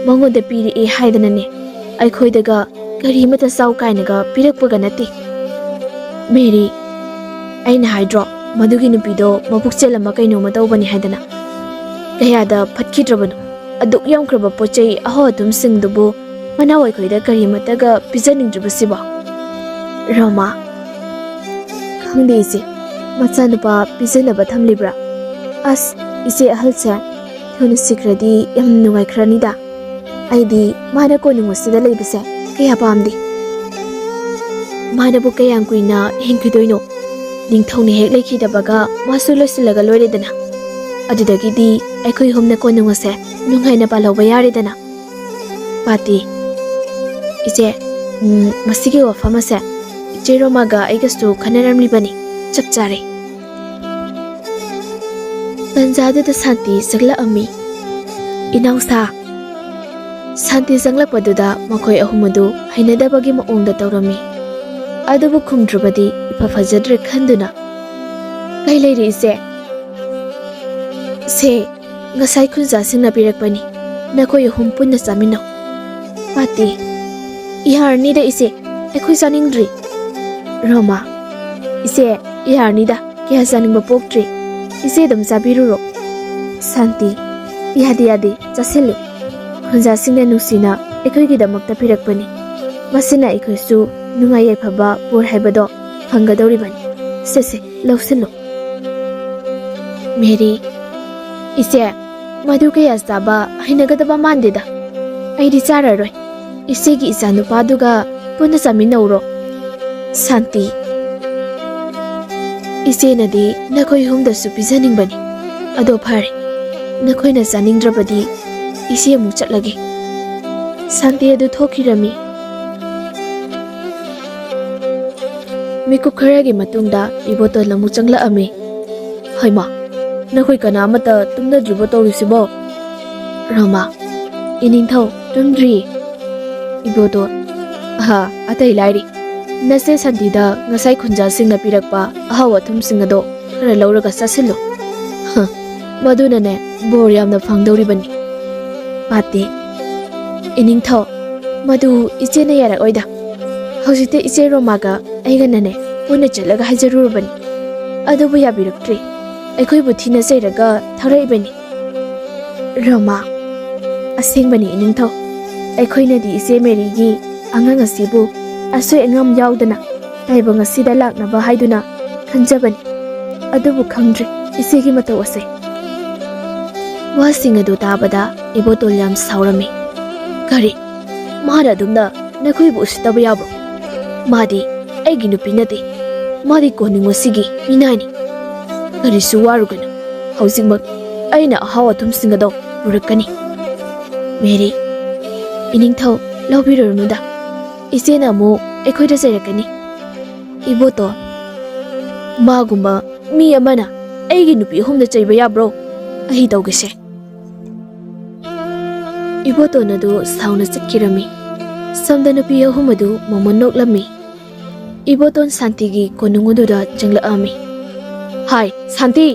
ꯃꯉꯣꯟꯗ ꯄꯤꯔꯛꯑꯦ ꯍꯥꯏꯗꯅꯅꯦ ꯑꯩꯈꯣꯏꯗꯒ ꯀꯔꯤꯃꯠꯇ ꯆꯥꯎ ꯀꯥꯏꯅꯒ ꯄꯤꯔꯛꯄꯒ ꯅꯠꯇꯦ꯫" "ꯃꯦꯔꯤ, ꯑꯩꯅ ꯍꯥꯏꯗ꯭ꯔꯣ ꯃꯗꯨꯒꯤ ꯅꯨꯄꯤꯗꯣ ꯃꯕꯨꯛꯆꯦꯜ ꯑꯃ ꯀꯩꯅꯣꯝꯃ ꯇꯧꯕꯅꯤ ꯍꯥꯏꯗꯅ? ꯀꯌꯥꯗ ꯐꯠꯈꯤꯗ꯭ꯔꯕꯅꯣ? ꯑꯗꯨꯛ ꯌꯥꯝꯈ꯭ꯔꯕ ꯄꯣꯠ ꯆꯩ ꯑꯍꯧ ꯑꯊꯨꯝꯁꯤꯡꯗꯨꯕꯨ ꯃꯅꯥꯎ ꯑꯩꯈꯣꯏꯗ ꯀꯔꯤꯃꯠꯇꯒ ꯄꯤꯖꯅꯤꯡꯗ꯭ꯔꯤꯕꯁꯤꯕꯣ?" "ꯔꯣꯃꯥ, ꯈꯪꯗꯦ ꯏꯆꯦ, ꯃꯆꯥꯅꯨꯄꯥ ꯄꯤꯖꯅꯕ ꯊꯝꯂꯤꯕ꯭ꯔꯥ? ꯑꯁ, ꯏꯆꯦ ꯑꯍꯜꯁꯦ ꯊꯨꯅ ꯁꯤꯈ꯭ꯔꯗꯤ ꯌꯥꯝ ꯅꯨꯡꯉꯥꯏꯈ꯭ꯔꯅꯤꯗ꯫ ꯑꯩꯗꯤ ꯃꯥꯅ ꯀꯣꯅꯨꯡ ꯑꯁꯤꯗ ꯂꯩꯕꯁꯦ ꯀꯌꯥ ꯄꯥꯝꯗꯦ꯫ ꯃꯥꯅꯕꯨ ꯀꯌꯥꯝ ꯀꯨꯏꯅ ꯍꯤꯡꯈꯤꯗꯣꯏꯅꯣ? ꯅꯤꯡꯊꯧꯅ ꯍꯦꯛ ꯂꯩꯈꯤꯗꯕꯒ ꯃꯥꯁꯨ ꯂꯣꯏꯁꯤꯜꯂꯒ ꯂꯣꯏꯔꯦꯗꯅ꯫ ꯑꯗꯨꯗꯒꯤꯗꯤ ꯑꯩꯈꯣꯏ ꯑꯍꯨꯝꯅ ꯀꯣꯅꯨꯡ ꯑꯁꯦ ꯅꯨꯡꯉꯥꯏꯅ ꯄꯥꯜꯍꯧꯕ ꯌꯥꯔꯦꯗꯅ꯫" "ꯄꯥꯇꯤ, ꯏꯆꯦ, ꯎꯝ, ꯃꯁꯤꯒꯤ ꯋꯥꯐꯝ ꯑꯁꯦ ꯏꯆꯦ ꯔꯣꯃꯥꯒ ꯑꯩꯒꯁꯨ ꯈꯟꯅꯔꯝꯂꯤꯕꯅꯤ꯫ ꯆꯞ ꯆꯥꯔꯦ꯫" ꯇꯟꯖꯥꯗꯨꯗ ꯁꯥꯟꯇꯤ ꯆꯪꯂꯛꯑꯝꯃꯤ꯫ "ꯏꯅꯥꯎꯁꯥ!" ꯁꯥꯟꯇꯤ ꯆꯪꯂꯛꯄꯗꯨꯗ ꯃꯈꯣꯏ ꯑꯍꯨꯝ ꯑꯗꯨ ꯍꯩꯅꯗꯕꯒꯤ ꯃꯑꯣꯡꯗ ꯇꯧꯔꯝꯃꯤ꯫ ꯑꯗꯨꯕꯨ ꯈꯨꯝꯗ꯭ꯔꯕꯗꯤ ꯏꯐ ꯐꯖꯗ꯭ꯔꯦ ꯈꯟꯗꯨꯅ, "ꯀꯩ ꯂꯩꯔꯦ ꯏꯆꯦ?" "ꯁꯦ, ꯉꯁꯥꯏ ꯈꯨꯟꯖꯥꯁꯤꯡꯅ ꯄꯤꯔꯛꯄꯅꯤ, ꯅꯈꯣꯏ ꯑꯍꯨꯝ ꯄꯨꯟꯅ ꯆꯥꯃꯤꯟꯅꯧ꯫" "ꯄꯥꯇꯤ, ꯌꯥꯔꯅꯤꯗ ꯏꯆꯦ, ꯑꯩꯈꯣꯏ ꯆꯥꯅꯤꯡꯗ꯭ꯔꯤ꯫" "ꯔꯣꯃꯥ, ꯏꯆꯦ, ꯌꯥꯔꯅꯤꯗ, ꯀꯌꯥ ꯆꯥꯅꯤꯡꯕ ꯄꯣꯛꯇ꯭ꯔꯤ꯫ ꯏꯆꯦ ꯑꯗꯨꯝ ꯆꯥꯕꯤꯔꯨꯔꯣ꯫ ꯁꯥꯟꯇꯤ, ꯌꯥꯗꯦ, ꯌꯥꯗꯦ, ꯆꯥꯁꯤꯜꯂꯨ꯫ ꯈꯨꯟꯖꯥꯁꯤꯡꯅ ꯅꯨꯡꯁꯤꯅ ꯑꯩꯈꯣꯏꯒꯤꯗꯃꯛꯇ ꯄꯤꯔꯛꯄꯅꯤ꯫ ꯃꯁꯤꯅ ꯑꯩꯈꯣꯏꯁꯨ ꯅꯨꯡꯉꯥꯏ ꯌꯥꯏꯐꯕ ꯄꯣꯔ ꯍꯥꯏꯕꯗꯣ ꯐꯪꯒꯗꯧꯔꯤꯕꯅꯤ꯫ ꯁꯦ, ꯁꯦ, ꯂꯧꯁꯤꯜꯂꯨ꯫ ꯃꯦꯔꯤ, ꯏꯆꯦ, ꯃꯗꯨ ꯀꯌꯥ ꯆꯥꯕ ꯍꯩꯅꯒꯗꯕ ꯃꯥꯟꯗꯦꯗ꯫ ꯑꯩꯗꯤ ꯆꯥꯔꯔꯣꯏ꯫ ꯏꯆꯦꯒꯤ ꯏꯆꯥꯅꯨꯄꯥꯗꯨꯒ ꯄꯨꯟꯅ ꯆꯥꯃꯤꯟꯅꯧꯔꯣ꯫ ꯁꯥꯟꯇꯤ, ꯏꯆꯦꯅꯗꯤ ꯅꯈꯣꯏ ꯑꯍꯨꯝꯗꯁꯨ ꯄꯤꯖꯅꯤꯡꯕꯅꯤ꯫ ꯑꯗꯣ ꯐꯔꯦ, ꯅꯈꯣꯏꯅ ꯆꯥꯅꯤꯡꯗ꯭ꯔꯕꯗꯤ ꯏꯆꯦ ꯑꯃꯨꯛ ꯆꯠꯂꯒꯦ꯫ ꯁꯥꯟꯇꯤ ꯑꯗꯨ ꯊꯣꯛꯈꯤꯔꯝꯃꯤ꯫ ꯃꯤꯀꯨꯞ ꯈꯔꯒꯤ ꯃꯇꯨꯡꯗ ꯏꯕꯣꯇꯣꯟ ꯑꯃꯨꯛ ꯆꯪꯂꯛꯑꯝꯃꯤ꯫ "ꯍꯩꯃꯥ, ꯅꯈꯣꯏ ꯀꯅꯥ ꯑꯃꯠꯇ ꯇꯨꯝꯅꯗ꯭ꯔꯤꯕꯣ ꯇꯧꯔꯤꯁꯤꯕꯣ?" "ꯔꯣꯃꯥ, ꯏꯅꯤꯡꯊꯧ ꯇꯨꯝꯗ꯭ꯔꯤꯌꯦ꯫" ꯏꯕꯣꯇꯣꯟ, "ꯑꯍꯥ, ꯑꯇꯩ ꯂꯥꯏꯔꯤ, ꯅꯆꯦ ꯁꯥꯟꯇꯤꯗ ꯉꯁꯥꯏ ꯈꯨꯟꯖꯥꯁꯤꯡꯅ ꯄꯤꯔꯛꯄ ꯑꯍꯥꯎ ꯑꯊꯨꯝꯁꯤꯡ ꯑꯗꯣ ꯈꯔ ꯂꯧꯔꯒ ꯆꯥꯁꯤꯜꯂꯨ꯫ ꯍ, ꯃꯗꯨꯅꯅꯦ ꯕꯣꯔ ꯌꯥꯝꯅ ꯐꯪꯗꯧꯔꯤꯕꯅꯤ꯫" ꯄꯥꯇꯦ, "ꯏꯅꯤꯡꯊꯧ, ꯃꯗꯨ ꯏꯆꯦꯅ ꯌꯥꯔꯛꯑꯣꯏꯗ꯫ ꯍꯧꯖꯤꯛꯇ ꯏꯆꯦ ꯔꯣꯃꯥꯒ ꯑꯩꯒꯅꯅꯦ ꯄꯨꯟꯅ ꯆꯠꯂꯒ ꯍꯥꯏꯖꯔꯨꯔꯕꯅꯤ꯫ ꯑꯗꯨꯕꯨ ꯌꯥꯕꯤꯔꯛꯇ꯭ꯔꯦ꯫ ꯑꯩꯈꯣꯏꯕꯨ ꯊꯤꯅ ꯆꯩꯔꯒ ꯊꯥꯔꯛꯏꯕꯅꯤ꯫" "ꯔꯣꯃꯥ, ꯑꯁꯦꯡꯕꯅꯤ ꯏꯅꯤꯡꯊꯧ, ꯑꯩꯈꯣꯏꯅꯗꯤ ꯏꯆꯦ ꯃꯦꯔꯤꯒꯤ ꯑꯉꯥꯡ ꯑꯁꯤꯕꯨ ꯑꯁꯣꯏ ꯑꯉꯥꯝ ꯌꯥꯎꯗꯅ ꯇꯥꯏꯕꯪ ꯑꯁꯤꯗ ꯂꯥꯛꯅꯕ ꯍꯥꯏꯗꯨꯅ ꯈꯟꯖꯕꯅꯤ꯫ ꯑꯗꯨꯕꯨ ꯈꯪꯗ꯭ꯔꯦ ꯏꯆꯦꯒꯤ ꯃꯇꯧ ꯑꯁꯦ꯫" ꯋꯥꯁꯤꯡ ꯑꯗꯨ ꯇꯥꯕꯗ ꯏꯕꯣꯇꯣꯜ ꯌꯥꯝ ꯁꯥꯎꯔꯝꯃꯤ꯫ "ꯀꯔꯤ? ꯃꯥꯅ ꯑꯗꯨꯝꯅ ꯅꯈꯣꯏꯕꯨ ꯎꯁꯤꯠꯇꯕ ꯌꯥꯕ꯭ꯔꯣ? ꯃꯥꯗꯤ ꯑꯩꯒꯤ ꯅꯨꯄꯤ ꯅꯠꯇꯦ꯫ ꯃꯥꯗꯤ ꯀꯣꯅꯨꯡ ꯑꯁꯤꯒꯤ ꯃꯤꯅꯥꯏꯅꯤ꯫ ꯀꯔꯤꯁꯨ ꯋꯥꯔꯨꯒꯅꯨ꯫ ꯍꯧꯖꯤꯛꯃꯛ ꯑꯩꯅ ꯑꯍꯥꯎ ꯑꯊꯨꯝꯁꯤꯡ ꯑꯗꯣ ꯄꯨꯔꯛꯀꯅꯤ꯫" "ꯃꯦꯔꯤ, ꯏꯅꯤꯡꯊꯧ, ꯂꯧꯕꯤꯔꯨꯔꯅꯨꯗ꯫ ꯏꯆꯦꯅ ꯑꯃꯨꯛ ꯑꯩꯈꯣꯏꯗ ꯆꯩꯔꯛꯀꯅꯤ꯫" "ꯏꯕꯣꯇꯣꯟ, ꯃꯥꯒꯨꯝꯕ ꯃꯤ ꯑꯃꯅ ꯑꯩꯒꯤ ꯅꯨꯄꯤ ꯑꯍꯨꯝꯗ ꯆꯩꯕ ꯌꯥꯕ꯭ꯔꯣ? ꯑꯩ ꯇꯧꯒꯦꯁꯦ꯫" ꯏꯕꯣꯇꯣꯟ ꯑꯗꯨ ꯁꯥꯎꯅ ꯆꯠꯈꯤꯔꯝꯃꯤ꯫ ꯁꯣꯝꯗ ꯅꯨꯄꯤ ꯑꯍꯨꯝ ꯑꯗꯨ ꯃꯣꯃꯣꯟ ꯅꯣꯛꯂꯝꯃꯤ꯫ ꯏꯕꯣꯇꯣꯟ ꯁꯥꯟꯇꯤꯒꯤ ꯀꯣꯅꯨꯡ ꯑꯗꯨꯗ ꯆꯪꯂꯛꯑꯝꯃꯤ꯫ "ꯍꯥꯏ, ꯁꯥꯟꯇꯤ!"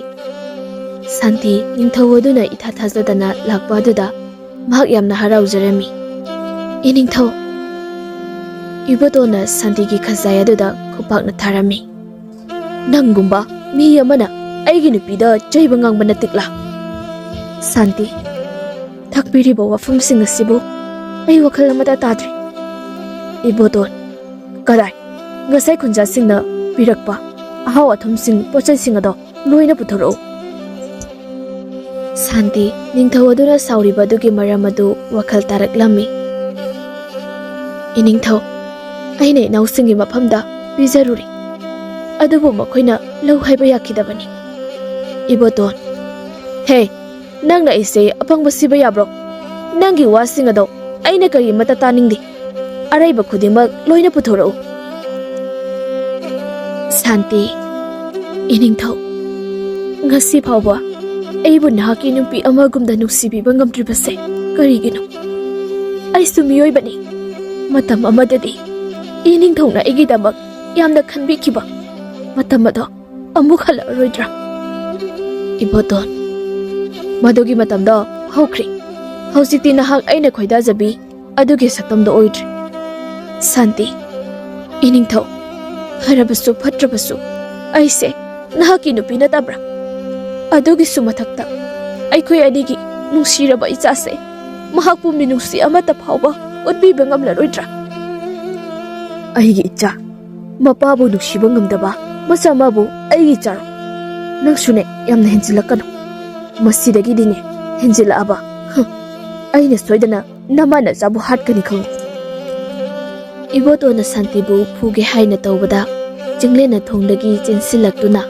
ꯁꯥꯟꯇꯤ ꯅꯤꯡꯊꯧ ꯑꯗꯨꯅ ꯏꯊꯥ ꯊꯥꯖꯗꯅ ꯂꯥꯛꯄ ꯑꯗꯨꯗ ꯃꯍꯥꯛ ꯌꯥꯝꯅ ꯍꯔꯥꯎꯖꯔꯝꯃꯤ꯫ "ꯏꯅꯤꯡꯊꯧ!" ꯏꯕꯣꯇꯣꯟꯅ ꯁꯥꯟꯇꯤꯒꯤ ꯈꯖꯥꯏ ꯑꯗꯨꯗ ꯈꯨꯄꯥꯛꯅ ꯊꯥꯔꯝꯃꯤ꯫ "ꯅꯪꯒꯨꯝꯕ ꯃꯤ ꯑꯃꯅ ꯑꯩꯒꯤ ꯅꯨꯄꯤꯗ ꯆꯩꯕ ꯉꯥꯡꯕ ꯅꯠꯇꯤꯛꯂꯥ? ꯁꯥꯟꯇꯤ, ꯊꯛꯄꯤꯔꯤꯕ ꯋꯥꯐꯝꯁꯤꯡ ꯑꯁꯤꯕꯨ ꯑꯩ ꯋꯥꯈꯜ ꯑꯃꯠꯇ ꯇꯥꯗ꯭ꯔꯦ꯫ ꯏꯕꯣꯇꯣꯟ, ꯀꯗꯥꯏ? ꯉꯁꯥꯏ ꯈꯨꯟꯖꯥꯁꯤꯡꯅ ꯄꯤꯔꯛꯄ ꯑꯍꯥꯎ ꯑꯊꯨꯝꯁꯤꯡ, ꯄꯣꯠꯆꯩꯁꯤꯡ ꯑꯗꯣ ꯂꯣꯏꯅ ꯄꯨꯊꯣꯔꯛꯎ꯫ ꯁꯥꯟꯇꯤ, ꯅꯤꯡꯊꯧ ꯑꯗꯨꯅ ꯁꯥꯎꯔꯤꯕ ꯑꯗꯨꯒꯤ ꯃꯔꯝ ꯑꯗꯨ ꯋꯥꯈꯜ ꯇꯥꯔꯛꯂꯝꯃꯤ꯫ ꯏꯅꯤꯡꯊꯧ, ꯑꯩꯅ ꯏꯅꯥꯎꯁꯤꯡꯒꯤ ꯃꯐꯝꯗ ꯄꯤꯖꯔꯨꯔꯦ, ꯑꯗꯨꯕꯨ ꯃꯈꯣꯏꯅ ꯂꯧ ꯍꯥꯏꯕ ꯌꯥꯈꯤꯗꯕꯅꯤ꯫ ꯏꯕꯣꯇꯣꯟ, ꯍꯦ, ꯅꯪꯅ ꯑꯩꯁꯦ ꯑꯄꯪꯕ ꯁꯤꯕ ꯌꯥꯕ꯭ꯔꯣ? ꯅꯪꯒꯤ ꯋꯥꯁꯤꯡ ꯑꯗꯣ ꯑꯩꯅ ꯀꯔꯤꯃꯠꯇ ꯇꯥꯅꯤꯡꯗꯦ꯫ ꯑꯔꯩꯕ ꯈꯨꯗꯤꯡꯃꯛ ꯂꯣꯏꯅ ꯄꯨꯊꯣꯔꯛꯎ꯫ ꯁꯥꯟꯇꯤ, ꯏꯅꯤꯡꯊꯧ, ꯉꯁꯤ ꯐꯥꯎꯕ ꯑꯩꯕꯨ ꯅꯍꯥꯛꯀꯤ ꯅꯨꯄꯤ ꯑꯃꯒꯨꯝꯅ ꯅꯨꯡꯁꯤꯕꯤꯕ ꯉꯝꯗ꯭ꯔꯤꯕꯁꯦ ꯀꯔꯤꯒꯤꯅꯣ? ꯑꯩꯁꯨ ꯃꯤꯑꯣꯏꯕꯅꯤ꯫ ꯃꯇꯝ ꯑꯃꯗꯗꯤ ꯏꯅꯤꯡꯊꯧꯅ ꯑꯩꯒꯤꯗꯃꯛ ꯌꯥꯝꯅ ꯈꯟꯕꯤꯈꯤꯕ ꯃꯇꯝ ꯑꯗꯣ ꯑꯃꯨꯛ ꯍꯜꯂꯛꯑꯔꯣꯏꯗ꯭ꯔꯥ? ꯏꯕꯣꯇꯣꯟ, ꯃꯗꯨꯒꯤ ꯃꯇꯝꯗꯣ ꯍꯧꯈ꯭ꯔꯦ꯫ ꯍꯧꯖꯤꯛꯇꯤ ꯅꯍꯥꯛ ꯑꯩꯅ ꯈꯣꯏꯗꯥꯖꯕꯤ ꯑꯗꯨꯒꯤ ꯁꯛꯇꯝꯗꯣ ꯑꯣꯏꯗ꯭ꯔꯦ꯫ ꯁꯥꯟꯇꯤ, ꯏꯅꯤꯡꯊꯧ, ꯐꯔꯕꯁꯨ ꯐꯠꯇ꯭ꯔꯕꯁꯨ ꯑꯩꯁꯦ ꯅꯍꯥꯛꯀꯤ ꯅꯨꯄꯤ ꯅꯠꯇꯕ꯭ꯔꯥ? ꯑꯗꯨꯒꯤꯁꯨ ꯃꯊꯛꯇ ꯑꯩꯈꯣꯏ ꯑꯅꯤꯒꯤ ꯅꯨꯡꯁꯤꯔꯕ ꯏꯆꯥꯁꯦ ꯃꯍꯥꯛꯄꯨ ꯃꯤꯅꯨꯡꯁꯤ ꯑꯃꯠꯇ ꯐꯥꯎꯕ ꯎꯠꯄꯤꯕ ꯉꯝꯂꯔꯣꯏꯗ꯭ꯔꯥ? ꯑꯩꯒꯤ ꯏꯆꯥ, ꯃꯄꯥꯕꯨ ꯅꯨꯡꯁꯤꯕ ꯉꯝꯗꯕ ꯃꯆꯥ ꯑꯃꯕꯨ ꯑꯩꯒꯤ ꯏꯆꯥꯔꯣ? ꯅꯪꯁꯨꯅꯦ, ꯌꯥꯝꯅ ꯍꯦꯟꯖꯤꯜꯂꯛꯀꯅꯨ꯫ ꯃꯁꯤꯗꯒꯤꯗꯤꯅꯦ, ꯍꯦꯟꯖꯤꯜꯂꯛꯑꯕ, ꯍꯨꯝ, ꯑꯩꯅ ꯁꯣꯏꯗꯅ ꯅꯃꯥ ꯅꯆꯥꯕꯨ ꯍꯥꯠꯀꯅꯤ ꯈꯪꯉꯨ꯫ ꯏꯕꯣꯇꯣꯟꯅ ꯁꯥꯟꯇꯤꯕꯨ ꯐꯨꯒꯦ ꯍꯥꯏꯅ ꯇꯧꯕꯗ, ꯆꯤꯡꯂꯦꯟꯅ ꯊꯣꯡꯗꯒꯤ ꯆꯦꯟꯁꯤꯜꯂꯛꯇꯨꯅ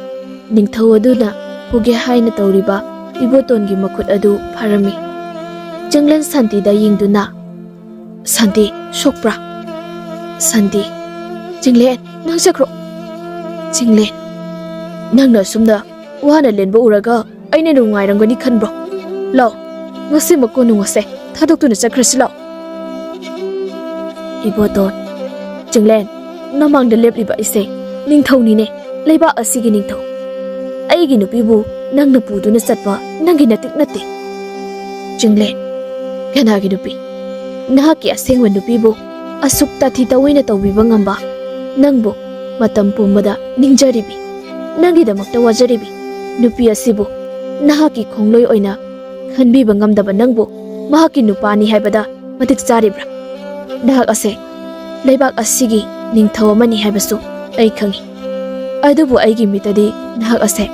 ꯅꯤꯡꯊꯧ ꯑꯗꯨꯅ ꯐꯨꯒꯦ ꯍꯥꯏꯅ ꯇꯧꯔꯤꯕ ꯏꯕꯣꯇꯣꯟꯒꯤ ꯃꯈꯨꯠ ꯑꯗꯨ ꯐꯥꯔꯝꯃꯤ꯫ ꯆꯤꯡꯂꯦꯟ ꯁꯥꯟꯇꯤꯗ ꯌꯦꯡꯗꯨꯅ, "ꯁꯥꯟꯇꯤ, ꯁꯣꯛꯄ꯭ꯔꯥ? ꯁꯥꯟꯇꯤ, ꯆꯤꯡꯂꯦꯟ, ꯅꯪ ꯆꯠꯈ꯭ꯔꯣ꯫ ꯆꯤꯡꯂꯦꯟ, ꯅꯪꯅ ꯑꯁꯨꯝꯅ ꯋꯥꯅ ꯂꯦꯟꯕ ꯎꯔꯒ ꯑꯩꯅ ꯅꯨꯡꯉꯥꯏꯔꯝꯒꯅꯤ ꯈꯟꯕ꯭ꯔꯣ? ꯂꯥꯎ, ꯉꯁꯤꯃꯛ ꯀꯣꯅꯨꯡ ꯑꯁꯦ ꯊꯥꯗꯣꯛꯇꯨꯅ ꯆꯠꯈ꯭ꯔꯁꯤ ꯂꯥꯎ꯫" ꯏꯕꯣꯇꯣꯟ, ꯆꯤꯡꯂꯦꯟ, ꯅꯃꯥꯡꯗ ꯂꯦꯞꯂꯤꯕ ꯑꯩꯁꯦ ꯅꯤꯡꯊꯧꯅꯤꯅꯦ, ꯂꯩꯕꯥꯛ ꯑꯁꯤꯒꯤ ꯅꯤꯡꯊꯧ꯫ ꯑꯩꯒꯤ ꯅꯨꯄꯤꯕꯨ ꯅꯪꯅ ꯄꯨꯗꯨꯅ ꯆꯠꯄ ꯅꯪꯒꯤ ꯅꯇꯤꯛ ꯅꯠꯇꯦ꯫ ꯆꯤꯡꯂꯦꯟ, ꯀꯅꯥꯒꯤ ꯅꯨꯄꯤ? ꯅꯍꯥꯛꯀꯤ ꯑꯁꯦꯡꯕ ꯅꯨꯄꯤꯕꯨ ꯑꯁꯨꯛ ꯇꯥꯊꯤ ꯇꯧꯑꯣꯏꯅ ꯇꯧꯕꯤꯕ ꯉꯝꯕ ꯅꯪꯕꯨ ꯃꯇꯝ ꯄꯨꯝꯕꯗ ꯅꯤꯡꯖꯔꯤꯕꯤ꯫ ꯅꯪꯒꯤꯗꯃꯛꯇ ꯋꯥꯖꯔꯤꯕꯤ ꯅꯨꯄꯤ ꯑꯁꯤꯕꯨ ꯅꯍꯥꯛꯀꯤ ꯈꯣꯡꯂꯣꯏ ꯑꯣꯏꯅ ꯈꯟꯕꯤꯕ ꯉꯝꯗꯕ ꯅꯪꯕꯨ ꯃꯍꯥꯛꯀꯤ ꯅꯨꯄꯥꯅꯤ ꯍꯥꯏꯕꯗ ꯃꯇꯤꯛ ꯆꯥꯔꯤꯕ꯭ꯔꯥ? ꯅꯍꯥꯛ ꯑꯁꯦ ꯂꯩꯕꯥꯛ ꯑꯁꯤꯒꯤ ꯅꯤꯡꯊꯧ ꯑꯃꯅꯤ ꯍꯥꯏꯕꯁꯨ ꯑꯩ ꯈꯪꯏ꯫ ꯑꯗꯨꯕꯨ ꯑꯩꯒꯤ ꯃꯤꯠꯇꯗꯤ ꯅꯍꯥꯛ ꯑꯁꯦ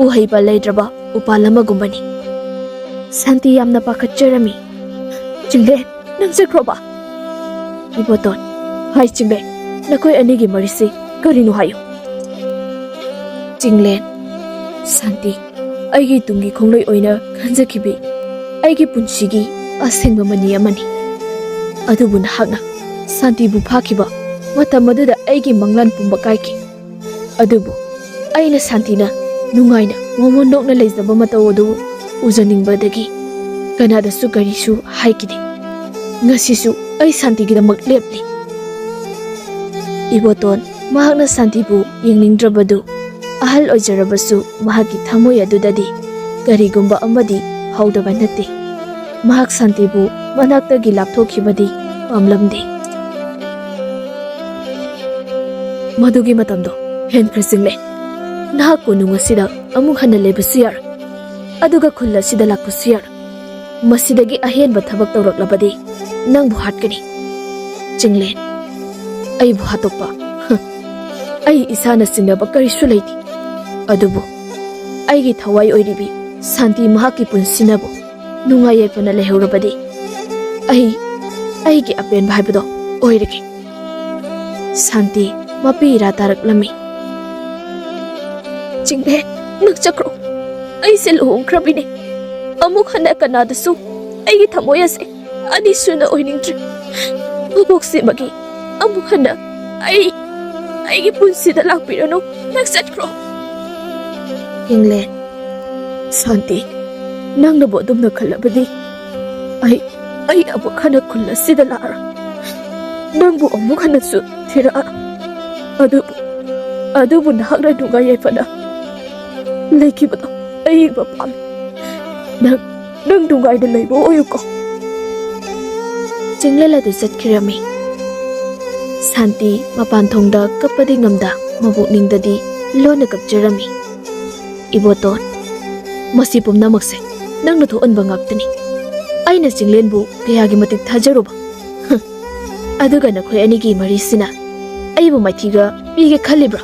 ꯎꯍꯩꯕ ꯂꯩꯇ꯭ꯔꯕ ꯎꯄꯥꯜ ꯑꯃꯒꯨꯝꯕꯅꯤ꯫ ꯁꯥꯟꯇꯤ ꯌꯥꯝꯅ ꯄꯥꯈꯠꯆꯔꯝꯃꯤ꯫ "ꯆꯤꯡꯂꯦꯟ, ꯅꯪ ꯆꯠꯈ꯭ꯔꯣꯕ?" ꯏꯕꯣꯇꯣꯟ, "ꯍꯥꯏ ꯆꯤꯡꯂꯦꯟ, ꯅꯈꯣꯏ ꯑꯅꯤꯒꯤ ꯃꯔꯤꯁꯤ ꯀꯔꯤꯅꯣ ꯍꯥꯏꯌꯨ?" ꯆꯤꯡꯂꯦꯟ, "ꯁꯥꯟꯇꯤ, ꯑꯩꯒꯤ ꯇꯨꯡꯒꯤ ꯈꯣꯡꯂꯣꯏ ꯑꯣꯏꯅ ꯈꯟꯖꯈꯤꯕꯤ ꯑꯩꯒꯤ ꯄꯨꯟꯁꯤꯒꯤ ꯑꯁꯦꯡꯕ ꯃꯅꯤ ꯑꯃꯅꯤ꯫ ꯑꯗꯨꯕꯨ ꯅꯍꯥꯛꯅ ꯁꯥꯟꯇꯤꯕꯨ ꯐꯥꯈꯤꯕ ꯃꯇꯝ ꯑꯗꯨꯗ ꯑꯩꯒꯤ ꯃꯪꯂꯥꯟ ꯄꯨꯝꯕ ꯀꯥꯏꯈꯤ꯫ ꯑꯗꯨꯕꯨ ꯑꯩꯅ ꯁꯥꯟꯇꯤꯅ ꯅꯨꯡꯉꯥꯏꯅ ꯃꯣꯃꯣꯟ ꯅꯣꯛꯅ ꯂꯩꯖꯕ ꯃꯇꯧ ꯑꯗꯨ ꯎꯖꯅꯤꯡꯕꯗꯒꯤ ꯀꯅꯥꯗꯁꯨ ꯀꯔꯤꯁꯨ ꯍꯥꯏꯈꯤꯗꯦ꯫ ꯉꯁꯤꯁꯨ ꯑꯩ ꯁꯥꯟꯇꯤꯒꯤꯗꯃꯛ ꯂꯦꯞꯂꯤ꯫" ꯏꯕꯣꯇꯣꯟ ꯃꯍꯥꯛꯅ ꯁꯥꯟꯇꯤꯕꯨ ꯌꯦꯡꯅꯤꯡꯗ꯭ꯔꯕꯗꯨ ꯑꯍꯜ ꯑꯣꯏꯖꯔꯕꯁꯨ ꯃꯍꯥꯛꯀꯤ ꯊꯃꯣꯏ ꯑꯗꯨꯗꯗꯤ ꯀꯔꯤꯒꯨꯝꯕ ꯑꯃꯗꯤ ꯍꯧꯗꯕ ꯅꯠꯇꯦ꯫ ꯃꯍꯥꯛ ꯁꯥꯟꯇꯤꯕꯨ ꯃꯅꯥꯛꯇꯒꯤ ꯂꯥꯞꯊꯣꯛꯈꯤꯕꯗꯤ ꯄꯥꯝꯂꯝꯗꯦ꯫ "ꯃꯗꯨꯒꯤ ꯃꯇꯝꯗꯣ ꯍꯦꯟꯈ꯭ꯔꯦ ꯆꯤꯡꯂꯦꯟ꯫ ꯅꯍꯥꯛ ꯀꯣꯅꯨꯡ ꯑꯁꯤꯗ ꯑꯃꯨꯛ ꯍꯟꯅ ꯂꯩꯕꯁꯨ ꯌꯥꯔꯣꯏ, ꯑꯗꯨꯒ ꯈꯨꯜ ꯑꯁꯤꯗ ꯂꯥꯛꯄꯁꯨ ꯌꯥꯔꯣꯏ꯫ ꯃꯁꯤꯗꯒꯤ ꯑꯍꯦꯟꯕ ꯊꯕꯛ ꯇꯧꯔꯛꯂꯕꯗꯤ ꯅꯪꯕꯨ ꯍꯥꯠꯀꯅꯤ꯫ ꯆꯤꯡꯂꯦꯟ, ꯑꯩꯕꯨ ꯍꯥꯠꯇꯣꯛꯄ? ꯍ, ꯑꯩ ꯏꯁꯥꯅ ꯆꯤꯡꯅꯕ ꯀꯔꯤꯁꯨ ꯂꯩꯇꯦ꯫ ꯑꯗꯨꯕꯨ ꯑꯩꯒꯤ ꯊꯋꯥꯏ ꯑꯣꯏꯔꯤꯕꯤ ꯁꯥꯟꯇꯤ ꯃꯍꯥꯛꯀꯤ ꯄꯨꯟꯁꯤꯅꯕꯨ ꯅꯨꯡꯉꯥꯏ ꯌꯥꯏꯐꯅ ꯂꯩꯍꯧꯔꯕꯗꯤ ꯑꯩ, ꯑꯩꯒꯤ ꯑꯄꯦꯟꯕ ꯍꯥꯏꯕꯗꯣ ꯑꯣꯏꯔꯒꯦ꯫" ꯁꯥꯟꯇꯤ ꯃꯄꯤ ꯏꯔꯥ ꯇꯥꯔꯛꯂꯝꯃꯤ꯫ "ꯆꯤꯡꯂꯦꯟ, ꯅꯪ ꯆꯠꯈ꯭ꯔꯣ꯫ ꯑꯩꯁꯦ ꯂꯨꯍꯣꯡꯈ꯭ꯔꯕꯤꯅꯦ꯫ ꯑꯃꯨꯛ ꯍꯟꯅ ꯀꯅꯥꯗꯁꯨ ꯑꯩꯒꯤ ꯊꯃꯣꯏ ꯑꯁꯦ ꯑꯅꯤꯁꯨꯅ ꯑꯣꯏꯅꯤꯡꯗ꯭ꯔꯦ꯫ ꯃꯕꯣꯛꯁꯤꯃꯒꯤ ꯑꯃꯨꯛ ꯍꯟꯅ ꯑꯩ, ꯑꯩꯒꯤ ꯄꯨꯟꯁꯤꯗ ꯂꯥꯛꯄꯤꯔꯅꯨ꯫ ꯅꯪ ꯆꯠꯈ꯭ꯔꯣ꯫" ꯆꯤꯡꯂꯦꯟ, "ꯁꯥꯟꯇꯤ, ꯅꯪꯅꯕꯨ ꯑꯗꯨꯝꯅ ꯈꯜꯂꯕꯗꯤ ꯑꯩ, ꯑꯩ ꯑꯃꯨꯛ ꯍꯟꯅ ꯈꯨꯜ ꯑꯁꯤꯗ ꯂꯥꯛꯑꯔꯣꯏ꯫ ꯅꯪꯕꯨ ꯑꯃꯨꯛ ꯍꯟꯅꯁꯨ ꯊꯤꯔꯛꯑꯔꯣꯏ꯫ ꯑꯗꯨꯕꯨ, ꯑꯗꯨꯕꯨ ꯅꯍꯥꯛꯅ ꯅꯨꯡꯉꯥꯏ ꯌꯥꯏꯐꯅ ꯂꯩꯈꯤꯕꯗꯣ ꯑꯩ ꯌꯦꯡꯕ ꯄꯥꯝꯃꯤ꯫ ꯅꯪ, ꯅꯪ ꯅꯨꯡꯉꯥꯏꯅ ꯂꯩꯕ ꯑꯣꯏꯌꯨꯀꯣ꯫" ꯆꯤꯡꯂꯦꯟ ꯑꯗꯨ ꯆꯠꯈꯤꯔꯝꯃꯤ꯫ ꯁꯥꯟꯇꯤ ꯃꯄꯥꯟ ꯊꯣꯡꯗ ꯀꯞꯄꯗꯤ ꯉꯝꯗ ꯃꯕꯨꯛꯅꯤꯡꯗꯗꯤ ꯂꯣꯟꯅ ꯀꯞꯆꯔꯝꯃꯤ꯫ "ꯏꯕꯣꯇꯣꯟ, ꯃꯁꯤ ꯄꯨꯝꯅꯃꯛꯁꯦ ꯅꯪꯅ ꯊꯣꯛꯍꯟꯕ ꯉꯥꯛꯇꯅꯤ꯫ ꯑꯩꯅ ꯆꯤꯡꯂꯦꯟꯕꯨ ꯀꯌꯥꯒꯤ ꯃꯇꯤꯛ ꯊꯥꯖꯔꯨꯕ꯫ ꯍ, ꯑꯗꯨꯒ ꯅꯈꯣꯏ ꯑꯅꯤꯒꯤ ꯃꯔꯤꯁꯤꯅ ꯑꯩꯕꯨ ꯃꯥꯏꯊꯤꯒ ꯄꯤꯒꯦ ꯈꯜꯂꯤꯕ꯭ꯔꯥ?"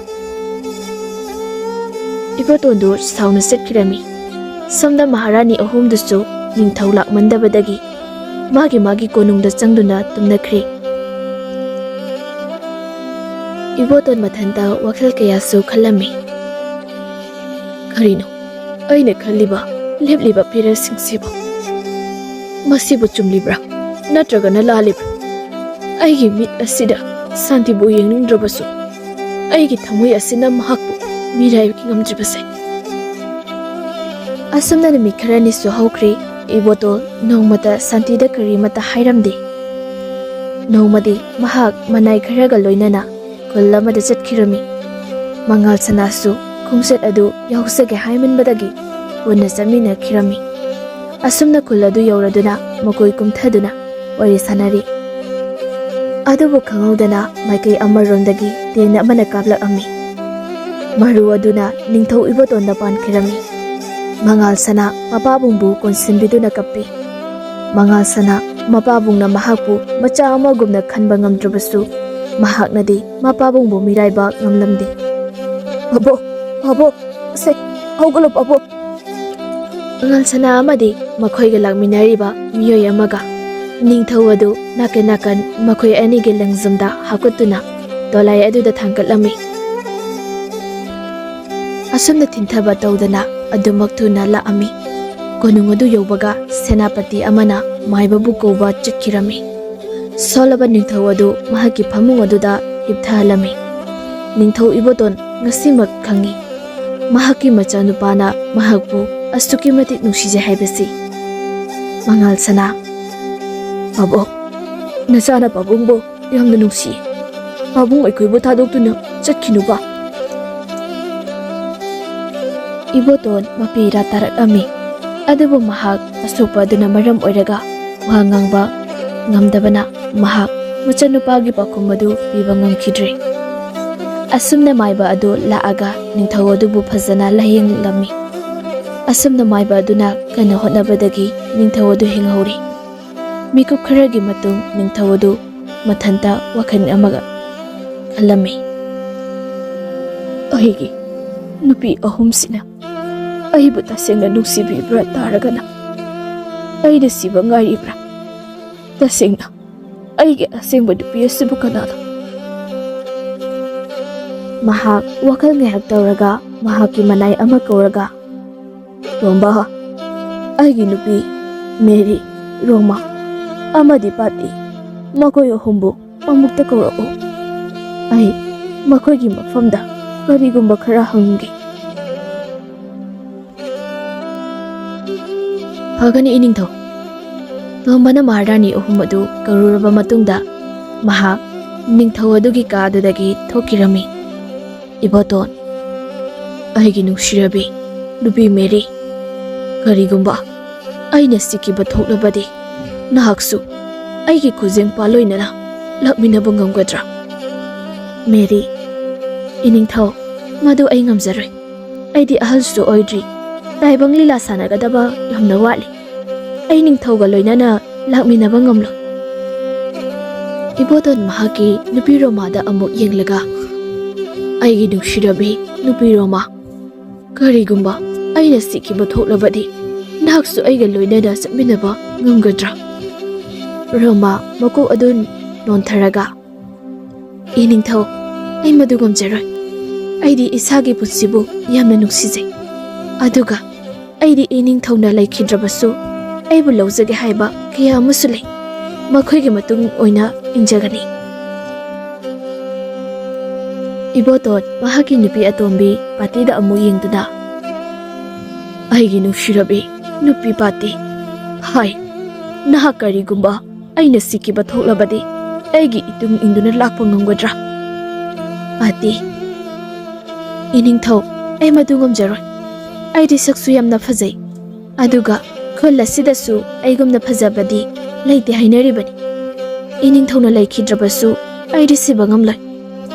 ꯏꯕꯣꯇꯣꯟꯗꯨ ꯁꯥꯎꯅ ꯆꯠꯈꯤꯔꯝꯃꯤ꯫ ꯁꯣꯝꯗ ꯃꯍꯥꯔꯥꯅꯤ ꯑꯍꯨꯝꯗꯨꯁꯨ ꯅꯤꯡꯊꯧ ꯂꯥꯛꯃꯟꯗꯕꯗꯒꯤ ꯃꯥꯒꯤ ꯃꯥꯒꯤ ꯀꯣꯅꯨꯡꯗ ꯆꯪꯗꯨꯅ ꯇꯨꯝꯅꯈ꯭ꯔꯦ꯫ ꯏꯕꯣꯇꯣꯟ ꯃꯊꯟꯇ ꯋꯥꯈꯜ ꯀꯌꯥꯁꯨ ꯈꯜꯂꯝꯃꯤ꯫ "ꯀꯔꯤꯅꯣ ꯑꯩꯅ ꯈꯜꯂꯤꯕ, ꯂꯦꯞꯂꯤꯕ ꯐꯤꯔꯦꯜꯁꯤꯡꯁꯤꯕꯨ? ꯃꯁꯤꯕꯨ ꯆꯨꯝꯂꯤꯕ꯭ꯔꯥ ꯅꯠꯇ꯭ꯔꯒꯅ ꯂꯥꯜꯂꯤꯕ꯭ꯔꯥ? ꯑꯩꯒꯤ ꯃꯤꯠ ꯑꯁꯤꯗ ꯁꯥꯟꯇꯤꯕꯨ ꯌꯦꯡꯅꯤꯡꯗ꯭ꯔꯕꯁꯨ, ꯑꯩꯒꯤ ꯊꯃꯣꯏ ꯑꯁꯤꯅ ꯃꯍꯥꯛꯄꯨ ꯃꯤꯔꯥꯏꯕꯤ ꯉꯝꯗ꯭ꯔꯤꯕꯁꯦ?" ꯑꯁꯨꯝꯅ ꯅꯨꯃꯤꯠ ꯈꯔꯅꯤꯁꯨ ꯍꯧꯈ꯭ꯔꯦ꯫ ꯏꯕꯣꯇꯣꯟ ꯅꯣꯡꯃꯇ ꯁꯥꯟꯇꯤꯗ ꯀꯔꯤꯃꯠꯇ ꯍꯥꯏꯔꯝꯗꯦ꯫ ꯅꯣꯡꯃꯗꯤ ꯃꯍꯥꯛ ꯃꯅꯥꯏ ꯈꯔꯒ ꯂꯣꯏꯅꯅ ꯈꯨꯜ ꯑꯃꯗ ꯆꯠꯈꯤꯔꯝꯃꯤ꯫ ꯃꯉꯥꯜ ꯁꯅꯥꯁꯨ ꯈꯣꯡꯆꯠ ꯑꯗꯨ ꯌꯥꯎꯖꯒꯦ ꯍꯥꯏꯃꯟꯕꯗꯒꯤ ꯄꯨꯟꯅ ꯆꯠꯃꯤꯟꯅꯈꯤꯔꯝꯃꯤ꯫ ꯑꯁꯨꯝꯅ ꯈꯨꯜ ꯑꯗꯨ ꯌꯧꯔꯗꯨꯅ ꯃꯈꯣꯏ ꯀꯨꯝꯊꯗꯨꯅ ꯋꯥꯔꯤ ꯁꯥꯟꯅꯔꯤ꯫ ꯑꯗꯨꯕꯨ ꯈꯪꯍꯧꯗꯅ ꯃꯥꯏꯀꯩ ꯑꯃꯔꯣꯝꯗꯒꯤ ꯇꯦꯟ ꯑꯃꯅ ꯀꯥꯞꯂꯛꯑꯝꯃꯤ꯫ ꯃꯔꯨ ꯑꯗꯨꯅ ꯅꯤꯡꯊꯧ ꯏꯕꯣꯇꯣꯟꯗ ꯄꯥꯟꯈꯤꯔꯝꯃꯤ꯫ ꯃꯉꯥꯜ ꯁꯅꯥ ꯃꯄꯥꯕꯨꯡꯕꯨ ꯀꯣꯟꯁꯤꯟꯕꯤꯗꯨꯅ ꯀꯞꯄꯤ꯫ ꯃꯉꯥꯜ ꯁꯅꯥ ꯃꯄꯥꯕꯨꯡꯅ ꯃꯍꯥꯛꯄꯨ ꯃꯆꯥ ꯑꯃꯒꯨꯝꯅ ꯈꯟꯕ ꯉꯝꯗ꯭ꯔꯕꯁꯨ, ꯃꯍꯥꯛꯅꯗꯤ ꯃꯄꯥꯕꯨꯡꯕꯨ ꯃꯤꯔꯥꯏꯕ ꯉꯝꯂꯝꯗꯦ꯫ "ꯄꯥꯕꯨꯡ, ꯄꯥꯕꯨꯡ, ꯑꯁꯦ, ꯍꯧꯒꯠꯂꯣ ꯄꯥꯕꯨꯡ!" ꯃꯉꯥꯜ ꯁꯅꯥ ꯑꯃꯗꯤ ꯃꯈꯣꯏꯒ ꯂꯥꯛꯃꯤꯟꯅꯔꯤꯕ ꯃꯤꯑꯣꯏ ꯑꯃꯒ ꯅꯤꯡꯊꯧ ꯑꯗꯨ ꯅꯥꯀꯟ ꯅꯥꯀꯟ ꯃꯈꯣꯏ ꯑꯅꯤꯒꯤ ꯂꯪꯖꯝꯗ ꯍꯥꯞꯀꯠꯇꯨꯅ ꯗꯣꯂꯥꯏ ꯑꯗꯨꯗ ꯊꯥꯡꯒꯠꯂꯝꯃꯤ꯫ ꯑꯁꯨꯝꯅ ꯊꯤꯟꯊꯕ ꯇꯧꯗꯅ ꯑꯗꯨꯃꯛ ꯊꯨꯅ ꯂꯥꯛꯑꯝꯃꯤ꯫ ꯀꯣꯅꯨꯡ ꯑꯗꯨ ꯌꯧꯕꯒ ꯁꯦꯅꯥꯄꯇꯤ ꯑꯃꯅ ꯃꯥꯏꯕꯕꯨ ꯀꯧꯕ ꯆꯠꯈꯤꯔꯝꯃꯤ꯫ ꯁꯣꯜꯂꯕ ꯅꯤꯡꯊꯧ ꯑꯗꯨ ꯃꯍꯥꯛꯀꯤ ꯐꯃꯨꯡ ꯑꯗꯨꯗ ꯍꯤꯞꯊꯍꯜꯂꯝꯃꯤ꯫ ꯅꯤꯡꯊꯧ ꯏꯕꯣꯇꯣꯟ ꯉꯁꯤꯃꯛ ꯈꯪꯉꯤ, ꯃꯍꯥꯛꯀꯤ ꯃꯆꯥꯅꯨꯄꯥꯅ ꯃꯍꯥꯛꯄꯨ ꯑꯁꯨꯛꯀꯤ ꯃꯇꯤꯛ ꯅꯨꯡꯁꯤꯖꯩ ꯍꯥꯏꯕꯁꯤ꯫ ꯃꯉꯥꯜ ꯁꯅꯥ, "ꯄꯥꯕꯨꯡ, ꯅꯆꯥꯅ ꯄꯥꯕꯨꯡꯕꯨ ꯌꯥꯝꯅ ꯅꯨꯡꯁꯤ꯫ ꯄꯥꯕꯨꯡ ꯑꯩꯈꯣꯏꯕꯨ ꯊꯥꯗꯣꯛꯇꯨꯅ ꯆꯠꯈꯤꯅꯨꯕ꯫" ꯏꯕꯣꯇꯣꯟ ꯃꯄꯤ ꯏꯔꯥ ꯇꯥꯔꯛꯂꯝꯃꯤ꯫ ꯑꯗꯨꯕꯨ ꯃꯍꯥꯛ ꯑꯁꯣꯛꯄ ꯑꯗꯨꯅ ꯃꯔꯝ ꯑꯣꯏꯔꯒ ꯋꯥ ꯉꯥꯡꯕ ꯉꯝꯗꯕꯅ ꯃꯍꯥꯛ ꯃꯆꯥꯅꯨꯄꯥꯒꯤ ꯄꯥꯎꯈꯨꯝ ꯑꯗꯨ ꯄꯤꯕ ꯉꯝꯈꯤꯗ꯭ꯔꯦ꯫ ꯑꯁꯨꯝꯅ ꯃꯥꯏꯕ ꯑꯗꯨ ꯂꯥꯛꯑꯒ ꯅꯤꯡꯊꯧ ꯑꯗꯨꯕꯨ ꯐꯖꯅ ꯂꯥꯌꯦꯡꯂꯝꯃꯤ꯫ ꯑꯁꯨꯝꯅ ꯃꯥꯏꯕ ꯑꯗꯨꯅ ꯀꯟꯅ ꯍꯣꯠꯅꯕꯗꯒꯤ ꯅꯤꯡꯊꯧ ꯑꯗꯨ ꯍꯤꯡꯍꯧꯔꯦ꯫ ꯃꯤꯀꯨꯞ ꯈꯔꯒꯤ ꯃꯇꯨꯡ ꯅꯤꯡꯊꯧ ꯑꯗꯨ ꯃꯊꯟꯇ ꯋꯥꯈꯜ ꯑꯃꯒ ꯈꯜꯂꯝꯃꯤ꯫ "ꯑꯩꯒꯤ ꯅꯨꯄꯤ ꯑꯍꯨꯝꯁꯤꯅ ꯑꯩꯕꯨ ꯇꯁꯦꯡꯅ ꯅꯨꯡꯁꯤꯕꯤꯕ꯭ꯔꯥ ꯇꯥꯔꯒꯅ ꯑꯩꯅ ꯁꯤꯕ ꯉꯥꯏꯔꯤꯕ꯭ꯔꯥ? ꯇꯁꯦꯡꯅ ꯑꯩꯒꯤ ꯑꯁꯦꯡꯕ ꯅꯨꯄꯤ ꯑꯁꯤꯕꯨ ꯀꯅꯥꯅꯣ?" ꯃꯍꯥꯛ ꯋꯥꯈꯜ ꯉꯥꯏꯍꯥꯛ ꯇꯧꯔꯒ ꯃꯍꯥꯛꯀꯤ ꯃꯅꯥꯏ ꯑꯃ ꯀꯧꯔꯒ, "ꯇꯣꯝꯕ, ꯑꯩꯒꯤ ꯅꯨꯄꯤ ꯃꯦꯔꯤ, ꯔꯣꯃꯥ ꯑꯃꯗꯤ ꯄꯥꯇꯤ, ꯃꯈꯣꯏ ꯑꯍꯨꯝꯕꯨ ꯑꯃꯨꯛꯇ ꯀꯧꯔꯛꯎ꯫ ꯑꯩ ꯃꯈꯣꯏꯒꯤ ꯃꯐꯝꯗ ꯀꯔꯤꯒꯨꯝꯕ ꯈꯔ ꯍꯪꯒꯦ꯫" "ꯐꯒꯅꯤ, ꯏꯅꯤꯡꯊꯧ꯫" ꯇꯣꯝꯕꯅ ꯃꯍꯥꯔꯥꯅꯤ ꯑꯍꯨꯝ ꯑꯗꯨ ꯀꯧꯔꯨꯔꯕ ꯃꯇꯨꯡꯗ ꯃꯍꯥꯛ ꯅꯤꯡꯊꯧ ꯑꯗꯨꯒꯤ ꯀꯥ ꯑꯗꯨꯗꯒꯤ ꯊꯣꯛꯈꯤꯔꯝꯃꯤ꯫ "ꯏꯕꯣꯇꯣꯟ, ꯑꯩꯒꯤ ꯅꯨꯡꯁꯤꯔꯕꯤ ꯅꯨꯄꯤ ꯃꯦꯔꯤ, ꯀꯔꯤꯒꯨꯝꯕ ꯑꯩꯅ ꯁꯤꯈꯤꯕ ꯊꯣꯛꯂꯕꯗꯤ ꯅꯍꯥꯛꯁꯨ ꯑꯩꯒꯤ ꯈꯨꯖꯦꯡ ꯄꯥꯂꯣꯏꯅꯅ ꯂꯥꯛꯃꯤꯟꯅꯕ ꯉꯝꯒꯗ꯭ꯔꯥ?" "ꯃꯦꯔꯤ, ꯏꯅꯤꯡꯊꯧ, ꯃꯗꯨ ꯑꯩ ꯉꯝꯖꯔꯣꯏ꯫ ꯑꯩꯗꯤ ꯑꯍꯜꯁꯨ ꯑꯣꯏꯗ꯭ꯔꯤ, ꯇꯥꯏꯕꯪ ꯂꯤꯂꯥ ꯁꯥꯟꯅꯒꯗꯕ ꯌꯥꯝꯅ ꯋꯥꯠꯂꯤ꯫ ꯑꯩ ꯅꯤꯡꯊꯧꯒ ꯂꯣꯏꯅꯅ ꯂꯥꯛꯃꯤꯟꯅꯕ ꯉꯝꯂꯣꯏ꯫" ꯏꯕꯣꯇꯣꯟ ꯃꯍꯥꯛꯀꯤ ꯅꯨꯄꯤ ꯔꯣꯃꯥꯗ ꯑꯃꯨꯛ ꯌꯦꯡꯂꯒ, "ꯑꯩꯒꯤ ꯅꯨꯡꯁꯤꯔꯕꯤ ꯅꯨꯄꯤ ꯔꯣꯃꯥ, ꯀꯔꯤꯒꯨꯝꯕ ꯑꯩꯅ ꯁꯤꯈꯤꯕ ꯊꯣꯛꯂꯕꯗꯤ ꯅꯍꯥꯛꯁꯨ ꯑꯩꯒ ꯂꯣꯏꯅꯅ ꯆꯠꯃꯤꯟꯅꯕ ꯉꯝꯒꯗ꯭ꯔꯥ?" ꯔꯣꯃꯥ ꯃꯀꯣꯛ ꯑꯗꯨ ꯅꯣꯟꯊꯔꯒ, "ꯏꯅꯤꯡꯊꯧ, ꯑꯩ ꯃꯗꯨ ꯉꯝꯖꯔꯣꯏ꯫ ꯑꯩꯗꯤ ꯏꯁꯥꯒꯤ ꯄꯨꯟꯁꯤꯕꯨ ꯌꯥꯝꯅ ꯅꯨꯡꯁꯤꯖꯩ꯫ ꯑꯗꯨꯒ ꯑꯩꯗꯤ ꯏꯅꯤꯡꯊꯧꯅ ꯂꯩꯈꯤꯗ꯭ꯔꯕꯁꯨ ꯑꯩꯕꯨ ꯂꯧꯖꯒꯦ ꯍꯥꯏꯕ ꯀꯌꯥ ꯑꯃꯁꯨ ꯂꯩ꯫ ꯃꯈꯣꯏꯒꯤ ꯃꯇꯨꯡ ꯑꯣꯏꯅ ꯏꯟꯖꯒꯅꯤ꯫" ꯏꯕꯣꯇꯣꯟ ꯃꯍꯥꯛꯀꯤ ꯅꯨꯄꯤ ꯑꯇꯣꯝꯕꯤ ꯄꯥꯇꯤꯗ ꯑꯃꯨꯛ ꯌꯦꯡꯗꯨꯅ, "ꯑꯩꯒꯤ ꯅꯨꯡꯁꯤꯔꯕꯤ ꯅꯨꯄꯤ ꯄꯥꯇꯤ, ꯍꯥꯏ, ꯅꯍꯥꯛ ꯀꯔꯤꯒꯨꯝꯕ ꯑꯩꯅ ꯁꯤꯈꯤꯕ ꯊꯣꯛꯂꯕꯗꯤ ꯑꯩꯒꯤ ꯏꯇꯨꯡ ꯏꯟꯗꯨꯅ ꯂꯥꯛꯄ ꯉꯝꯒꯗ꯭ꯔꯥ?" ꯄꯥꯇꯤ, "ꯏꯅꯤꯡꯊꯧ, ꯑꯩ ꯃꯗꯨ ꯉꯝꯖꯔꯣꯏ꯫ ꯑꯩꯗꯤ ꯁꯛꯁꯨ ꯌꯥꯝꯅ ꯐꯖꯩ, ꯑꯗꯨꯒ ꯈꯨꯜ ꯑꯁꯤꯗꯁꯨ ꯑꯩꯒꯨꯝꯅ ꯐꯖꯕꯗꯤ ꯂꯩꯇꯦ ꯍꯥꯏꯅꯔꯤꯕꯅꯤ꯫ ꯏꯅꯤꯡꯊꯧꯅ ꯂꯩꯈꯤꯗ꯭ꯔꯕꯁꯨ ꯑꯩꯗꯤ ꯁꯤꯕ ꯉꯝꯂꯣꯏ꯫"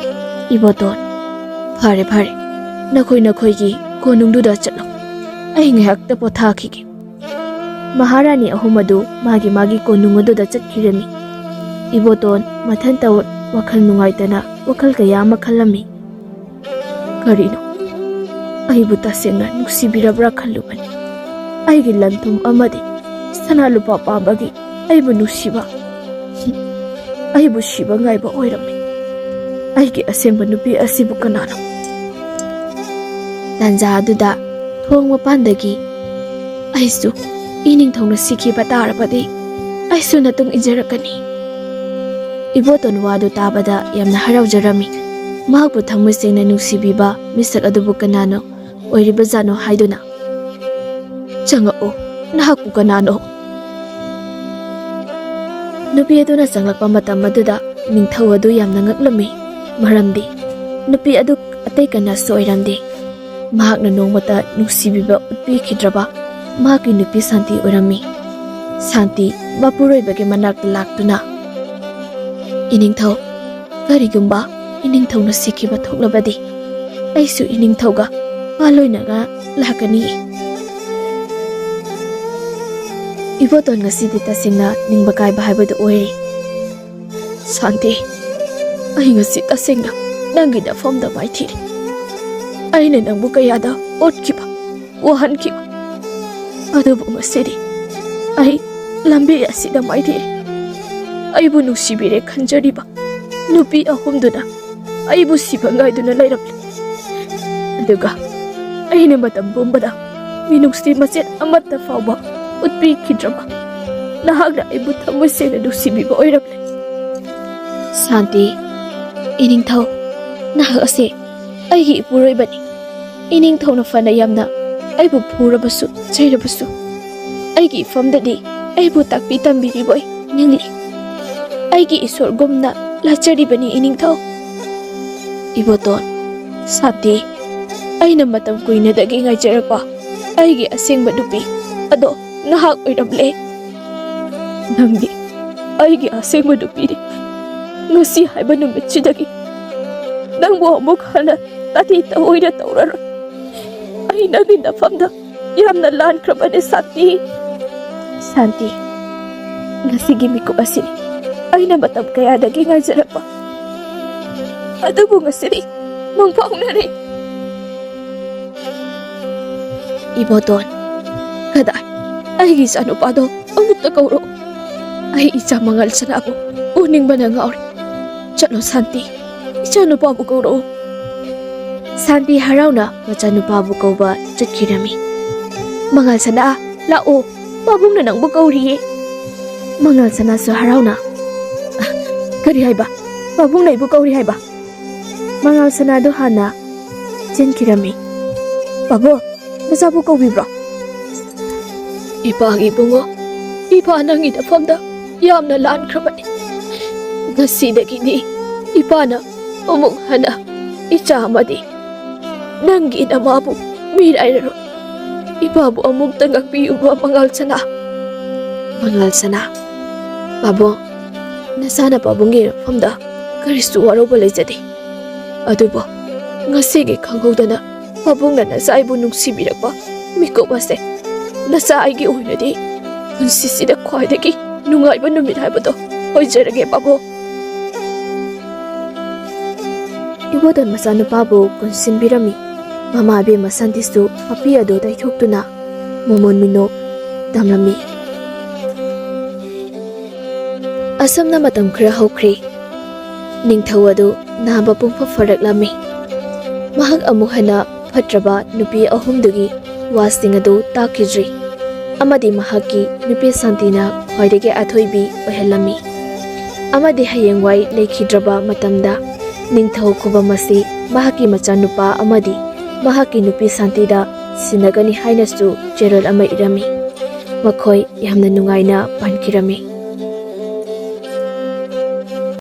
ꯏꯕꯣꯇꯣꯟ, "ꯐꯔꯦ, ꯐꯔꯦ, ꯅꯈꯣꯏ ꯅꯈꯣꯏꯒꯤ ꯀꯣꯅꯨꯡꯗꯨꯗ ꯆꯠꯂꯣ꯫ ꯑꯩ ꯉꯥꯏꯍꯥꯛꯇ ꯄꯣꯊꯥꯈꯤꯒꯦ꯫" ꯃꯍꯥꯔꯥꯅꯤ ꯑꯍꯨꯝ ꯑꯗꯨ ꯃꯥꯒꯤ ꯃꯥꯒꯤ ꯀꯣꯅꯨꯡ ꯑꯗꯨꯗ ꯆꯠꯈꯤꯔꯝꯃꯤ꯫ ꯏꯕꯣꯇꯣꯟ ꯃꯊꯟꯇ ꯋꯥꯈꯜ ꯅꯨꯡꯉꯥꯏꯇꯅ ꯋꯥꯈꯜ ꯀꯌꯥ ꯑꯃ ꯈꯜꯂꯝꯃꯤ꯫ "ꯀꯔꯤꯅꯣ? ꯑꯩꯕꯨ ꯇꯁꯦꯡꯅ ꯅꯨꯡꯁꯤꯕꯤꯔꯕ꯭ꯔꯥ ꯈꯜꯂꯨꯕꯅꯤ꯫ ꯑꯩꯒꯤ ꯂꯟ ꯊꯨꯝ ꯑꯃꯗꯤ ꯁꯅꯥ ꯂꯨꯄꯥ ꯄꯥꯝꯕꯒꯤ ꯑꯩꯕꯨ ꯅꯨꯡꯁꯤꯕ, ꯑꯩꯕꯨ ꯁꯤꯕ ꯉꯥꯏꯕ ꯑꯣꯏꯔꯝꯃꯤ꯫ ꯑꯩꯒꯤ ꯑꯁꯦꯡꯕ ꯅꯨꯄꯤ ꯑꯁꯤꯕꯨ ꯀꯅꯥꯅꯣ?" ꯇꯥꯟꯖꯥ ꯑꯗꯨꯗ ꯊꯣꯡ ꯃꯄꯥꯟꯗꯒꯤ, "ꯑꯩꯁꯨ ꯏꯅꯤꯡꯊꯧꯅ ꯁꯤꯈꯤꯕ ꯇꯥꯔꯕꯗꯤ ꯑꯩꯁꯨ ꯅꯇꯨꯡ ꯏꯟꯖꯔꯛꯀꯅꯤ꯫" ꯏꯕꯣꯇꯣꯟ ꯋꯥꯗꯨ ꯇꯥꯕꯗ ꯌꯥꯝꯅ ꯍꯔꯥꯎꯖꯔꯝꯃꯤ꯫ ꯃꯍꯥꯛꯄꯨ ꯊꯃꯣꯏ ꯁꯦꯡꯅ ꯅꯨꯡꯁꯤꯕꯤꯕ ꯃꯤꯁꯛ ꯑꯗꯨꯕꯨ ꯀꯅꯥꯅꯣ ꯑꯣꯏꯔꯤꯕꯖꯥꯠꯅꯣ ꯍꯥꯏꯗꯨꯅ꯫ "ꯆꯪꯉꯛꯎ, ꯅꯍꯥꯛꯄꯨ ꯀꯅꯥꯅꯣ?" ꯅꯨꯄꯤ ꯑꯗꯨꯅ ꯆꯪꯂꯛꯄ ꯃꯇꯝ ꯑꯗꯨꯗ ꯅꯤꯡꯊꯧ ꯑꯗꯨ ꯌꯥꯝꯅ ꯉꯛꯂꯝꯃꯤ꯫ ꯃꯔꯝꯗꯤ ꯅꯨꯄꯤ ꯑꯗꯨ ꯑꯇꯩ ꯀꯅꯥꯁꯨ ꯑꯣꯏꯔꯝꯗꯦ꯫ ꯃꯍꯥꯛꯅ ꯅꯣꯡꯃꯇ ꯅꯨꯡꯁꯤꯕꯤꯕ ꯎꯠꯄꯤꯈꯤꯗ꯭ꯔꯕ ꯃꯍꯥꯛꯀꯤ ꯅꯨꯄꯤ ꯁꯥꯟꯇꯤ ꯑꯣꯏꯔꯝꯃꯤ꯫ ꯁꯥꯟꯇꯤ ꯃꯄꯨꯔꯣꯏꯕꯒꯤ ꯃꯅꯥꯛꯇ ꯂꯥꯛꯇꯨꯅ, "ꯏꯅꯤꯡꯊꯧ, ꯀꯔꯤꯒꯨꯝꯕ ꯏꯅꯤꯡꯊꯧꯅ ꯁꯤꯈꯤꯕ ꯊꯣꯛꯂꯕꯗꯤ ꯑꯩꯁꯨ ꯏꯅꯤꯡꯊꯧꯒ ꯃꯥ ꯂꯣꯏꯅꯅ ꯂꯥꯛꯀꯅꯤ꯫" ꯏꯕꯣꯇꯣꯟ, ꯉꯁꯤꯗꯤ ꯇꯁꯦꯡꯅ ꯅꯤꯡꯕ ꯀꯥꯏꯕ ꯍꯥꯏꯕꯗꯨ ꯑꯣꯏꯔꯦ꯫ "ꯁꯥꯟꯇꯤ, ꯑꯩ ꯉꯁꯤ ꯇꯁꯦꯡꯅ ꯅꯪꯒꯤ ꯅꯐꯝꯗ ꯃꯥꯏꯊꯤꯔꯦ꯫ ꯑꯩꯅ ꯅꯪꯕꯨ ꯀꯌꯥꯗ ꯑꯣꯠꯈꯤꯕ, ꯋꯥꯍꯟꯈꯤꯕ꯫ ꯑꯗꯨꯕꯨ ꯉꯁꯤꯗꯤ ꯑꯩ ꯂꯝꯕꯤ ꯑꯁꯤꯗ ꯃꯥꯏꯊꯤꯔꯦ꯫ ꯑꯩꯕꯨ ꯅꯨꯡꯁꯤꯕꯤꯔꯦ ꯈꯟꯖꯔꯤꯕ ꯅꯨꯄꯤ ꯑꯍꯨꯝꯗꯨꯅ ꯑꯩꯕꯨ ꯁꯤꯕ ꯉꯥꯏꯗꯨꯅ ꯂꯩꯔꯝꯂꯦ꯫ ꯑꯗꯨꯒ ꯑꯩꯅ ꯃꯇꯝ ꯄꯨꯝꯕꯗ ꯃꯤꯅꯨꯡꯁꯤ ꯃꯆꯦꯠ ꯑꯃꯠꯇ ꯐꯥꯎꯕ ꯎꯠꯄꯤꯈꯤꯗ꯭ꯔꯕ ꯅꯍꯥꯛꯅ ꯑꯩꯕꯨ ꯊꯃꯣꯏ ꯁꯦꯡꯅ ꯅꯨꯡꯁꯤꯕꯤꯕ ꯑꯣꯏꯔꯝꯂꯦ꯫" "ꯁꯥꯟꯇꯤ, ꯏꯅꯤꯡꯊꯧ, ꯅꯍꯥꯛ ꯑꯁꯤ ꯑꯩꯒꯤ ꯏꯄꯨꯔꯣꯏꯕꯅꯤ꯫ ꯏꯅꯤꯡꯊꯧꯅ ꯐꯅ ꯌꯥꯝꯅ ꯑꯩꯕꯨ ꯐꯨꯔꯕꯁꯨ, ꯆꯩꯔꯕꯁꯨ, ꯑꯩꯒꯤ ꯏꯐꯝꯗꯗꯤ ꯑꯩꯕꯨ ꯇꯥꯛꯄꯤ ꯇꯝꯕꯤꯔꯤꯕ ꯅꯤꯡꯂꯤ꯫ ꯑꯩꯒꯤ ꯏꯁꯣꯔꯒꯨꯝꯅ ꯂꯥꯠꯆꯔꯤꯕꯅꯤ ꯏꯅꯤꯡꯊꯧ꯫" "ꯏꯕꯣꯇꯣꯟ, ꯁꯥꯟꯇꯤ, ꯑꯩꯅ ꯃꯇꯝ ꯀꯨꯏꯅꯗꯒꯤ ꯉꯥꯏꯖꯔꯛꯄ ꯑꯩꯒꯤ ꯑꯁꯦꯡꯕ ꯅꯨꯄꯤ ꯑꯗꯣ ꯅꯍꯥꯛ ꯑꯣꯏꯔꯝꯂꯦ꯫ ꯅꯪꯗꯤ ꯑꯩꯒꯤ ꯑꯁꯦꯡꯕ ꯅꯨꯄꯤꯅꯤ꯫ ꯉꯁꯤ ꯍꯥꯏꯕ ꯅꯨꯃꯤꯠꯁꯤꯗꯒꯤ ꯅꯪꯕꯨ ꯑꯃꯨꯛ ꯍꯟꯅ ꯑꯇꯩ ꯇꯑꯣꯏꯅ ꯇꯧꯔꯔꯣꯏ꯫ ꯑꯩ ꯅꯪꯒꯤ ꯅꯐꯝꯗ ꯌꯥꯝꯅ ꯂꯥꯟꯈ꯭ꯔꯕꯅꯦ, ꯁꯥꯟꯇꯤ꯫ ꯁꯥꯟꯇꯤ, ꯉꯁꯤꯒꯤ ꯃꯤꯀꯨꯞ ꯑꯁꯤꯅꯤ ꯑꯩꯅ ꯃꯇꯝ ꯀꯌꯥꯗꯒꯤ ꯉꯥꯏꯖꯔꯛꯄ꯫ ꯑꯗꯨꯕꯨ ꯉꯁꯤꯗꯤ ꯃꯪ ꯐꯥꯎꯅꯔꯦ꯫ ꯏꯕꯣꯇꯣꯟ, ꯀꯗꯥꯏ? ꯑꯩꯒꯤ ꯏꯆꯥꯅꯨꯄꯥꯗꯣ ꯑꯃꯨꯛꯇ ꯀꯧꯔꯛꯎ꯫ ꯑꯩ ꯏꯆꯥ ꯃꯉꯥꯜ ꯁꯅꯥꯕꯨ ꯎꯅꯤꯡꯕꯅ ꯉꯥꯎꯔꯦ꯫ ꯆꯠꯂꯣ ꯁꯥꯟꯇꯤ, ꯏꯆꯥꯅꯨꯄꯥꯕꯨ ꯀꯧꯔꯛꯎ꯫ ꯁꯥꯟꯇꯤ ꯍꯔꯥꯎꯅ ꯃꯆꯥꯅꯨꯄꯥꯕꯨ ꯀꯧꯕ ꯆꯠꯈꯤꯔꯝꯃꯤ꯫ ꯃꯉꯥꯜ ꯁꯅꯥ, ꯂꯥꯛꯑꯣ, ꯄꯥꯕꯨꯡꯅ ꯅꯪꯕꯨ ꯀꯧꯔꯤꯌꯦ꯫ ꯃꯉꯥꯜ ꯁꯅꯥꯁꯨ ꯍꯔꯥꯎꯅ, "ꯑ, ꯀꯔꯤ ꯍꯥꯏꯕ? ꯄꯥꯕꯨꯡꯅ ꯑꯩꯕꯨ ꯀꯧꯔꯤ ꯍꯥꯏꯕ?" ꯃꯉꯥꯜ ꯁꯅꯥꯗꯨ ꯍꯥꯟꯅ ꯆꯦꯟꯈꯤꯔꯝꯃꯤ꯫ "ꯄꯥꯕꯨꯡ, ꯅꯆꯥꯕꯨ ꯀꯧꯕꯤꯕ꯭ꯔꯣ?" "ꯏꯄꯥꯒꯤ ꯏꯕꯨꯡꯉꯣ, ꯏꯄꯥ ꯅꯪꯒꯤ ꯅꯐꯝꯗ ꯌꯥꯝꯅ ꯂꯥꯟꯈ꯭ꯔꯕꯅꯤ꯫ ꯉꯁꯤꯗꯒꯤꯗꯤ ꯏꯄꯥꯅ ꯑꯃꯨꯛ ꯍꯟꯅ ꯏꯆꯥ ꯑꯃꯗꯤ ꯅꯪꯒꯤ ꯅꯃꯥꯕꯨ ꯃꯤꯔꯥꯏꯔꯔꯣꯏ꯫ ꯏꯄꯥꯕꯨ ꯑꯃꯨꯛꯇ ꯉꯥꯛꯄꯤꯌꯨꯕ, ꯃꯉꯥꯜ ꯁꯅꯥ꯫" ꯃꯉꯥꯜ ꯁꯅꯥ, "ꯄꯥꯕꯨꯡ, ꯅꯆꯥꯅ ꯄꯥꯕꯨꯡꯒꯤ ꯃꯐꯝꯗ ꯀꯔꯤꯁꯨ ꯋꯥꯔꯧꯕ ꯂꯩꯖꯗꯦ꯫ ꯑꯗꯨꯕꯨ ꯉꯁꯤꯒꯤ ꯈꯪꯍꯧꯗꯅ ꯄꯥꯕꯨꯡꯅ ꯅꯆꯥ ꯑꯩꯕꯨ ꯅꯨꯡꯁꯤꯕꯤꯔꯛꯄ ꯃꯤꯀꯨꯞ ꯑꯁꯦ ꯅꯆꯥ ꯑꯩꯒꯤ ꯑꯣꯏꯅꯗꯤ ꯄꯨꯟꯁꯤꯁꯤꯗ ꯈ꯭ꯋꯥꯏꯗꯒꯤ ꯅꯨꯡꯉꯥꯏꯕ ꯅꯨꯃꯤꯠ ꯍꯥꯏꯕꯗꯣ ꯑꯣꯏꯖꯔꯒꯦ, ꯄꯥꯕꯨꯡ꯫" ꯏꯕꯣꯇꯣꯟ ꯃꯆꯥꯅꯨꯄꯥꯕꯨ ꯀꯣꯟꯁꯤꯟꯕꯤꯔꯝꯃꯤ꯫ ꯃꯃꯥ ꯏꯕꯦꯝꯃ ꯁꯥꯟꯇꯤꯁꯨ ꯃꯄꯤ ꯑꯗꯨ ꯇꯩꯊꯣꯛꯇꯨꯅ ꯃꯃꯣꯟ ꯃꯤꯅꯣꯛ ꯇꯝꯂꯝꯃꯤ꯫ ꯑꯁꯨꯝꯅ ꯃꯇꯝ ꯈꯔ ꯍꯧꯈ꯭ꯔꯦ꯫ ꯅꯤꯡꯊꯧ ꯑꯗꯨ ꯅꯥꯕ ꯄꯨꯡꯐ ꯐꯔꯛꯂꯝꯃꯤ꯫ ꯃꯍꯥꯛ ꯑꯃꯨꯛ ꯍꯟꯅ ꯐꯠꯇ꯭ꯔꯕ ꯅꯨꯄꯤ ꯑꯍꯨꯝꯗꯨꯒꯤ ꯋꯥꯁꯤꯡ ꯑꯗꯨ ꯇꯥꯈꯤꯗ꯭ꯔꯤ, ꯑꯃꯗꯤ ꯃꯍꯥꯛꯀꯤ ꯅꯨꯄꯤ ꯁꯥꯟꯇꯤꯅ ꯈ꯭ꯋꯥꯏꯗꯒꯤ ꯑꯊꯣꯏꯕꯤ ꯑꯣꯏꯍꯜꯂꯝꯃꯤ꯫ ꯑꯃꯗꯤ ꯍꯌꯦꯡꯋꯥꯏ ꯂꯩꯈꯤꯗ꯭ꯔꯕ ꯃꯇꯝꯗ ꯅꯤꯡꯊꯧ ꯈꯨꯕꯝ ꯑꯁꯤ ꯃꯍꯥꯛꯀꯤ ꯃꯆꯥꯅꯨꯄꯥ ꯑꯃꯗꯤ ꯃꯍꯥꯛꯀꯤ ꯅꯨꯄꯤ ꯁꯥꯟꯇꯤꯗ ꯁꯤꯟꯅꯒꯅꯤ ꯍꯥꯏꯅꯁꯨ ꯆꯦꯔꯣꯜ ꯑꯃ ꯏꯔꯝꯃꯤ꯫ ꯃꯈꯣꯏ ꯌꯥꯝꯅ ꯅꯨꯡꯉꯥꯏꯅ ꯄꯥꯟꯈꯤꯔꯝꯃꯤ꯫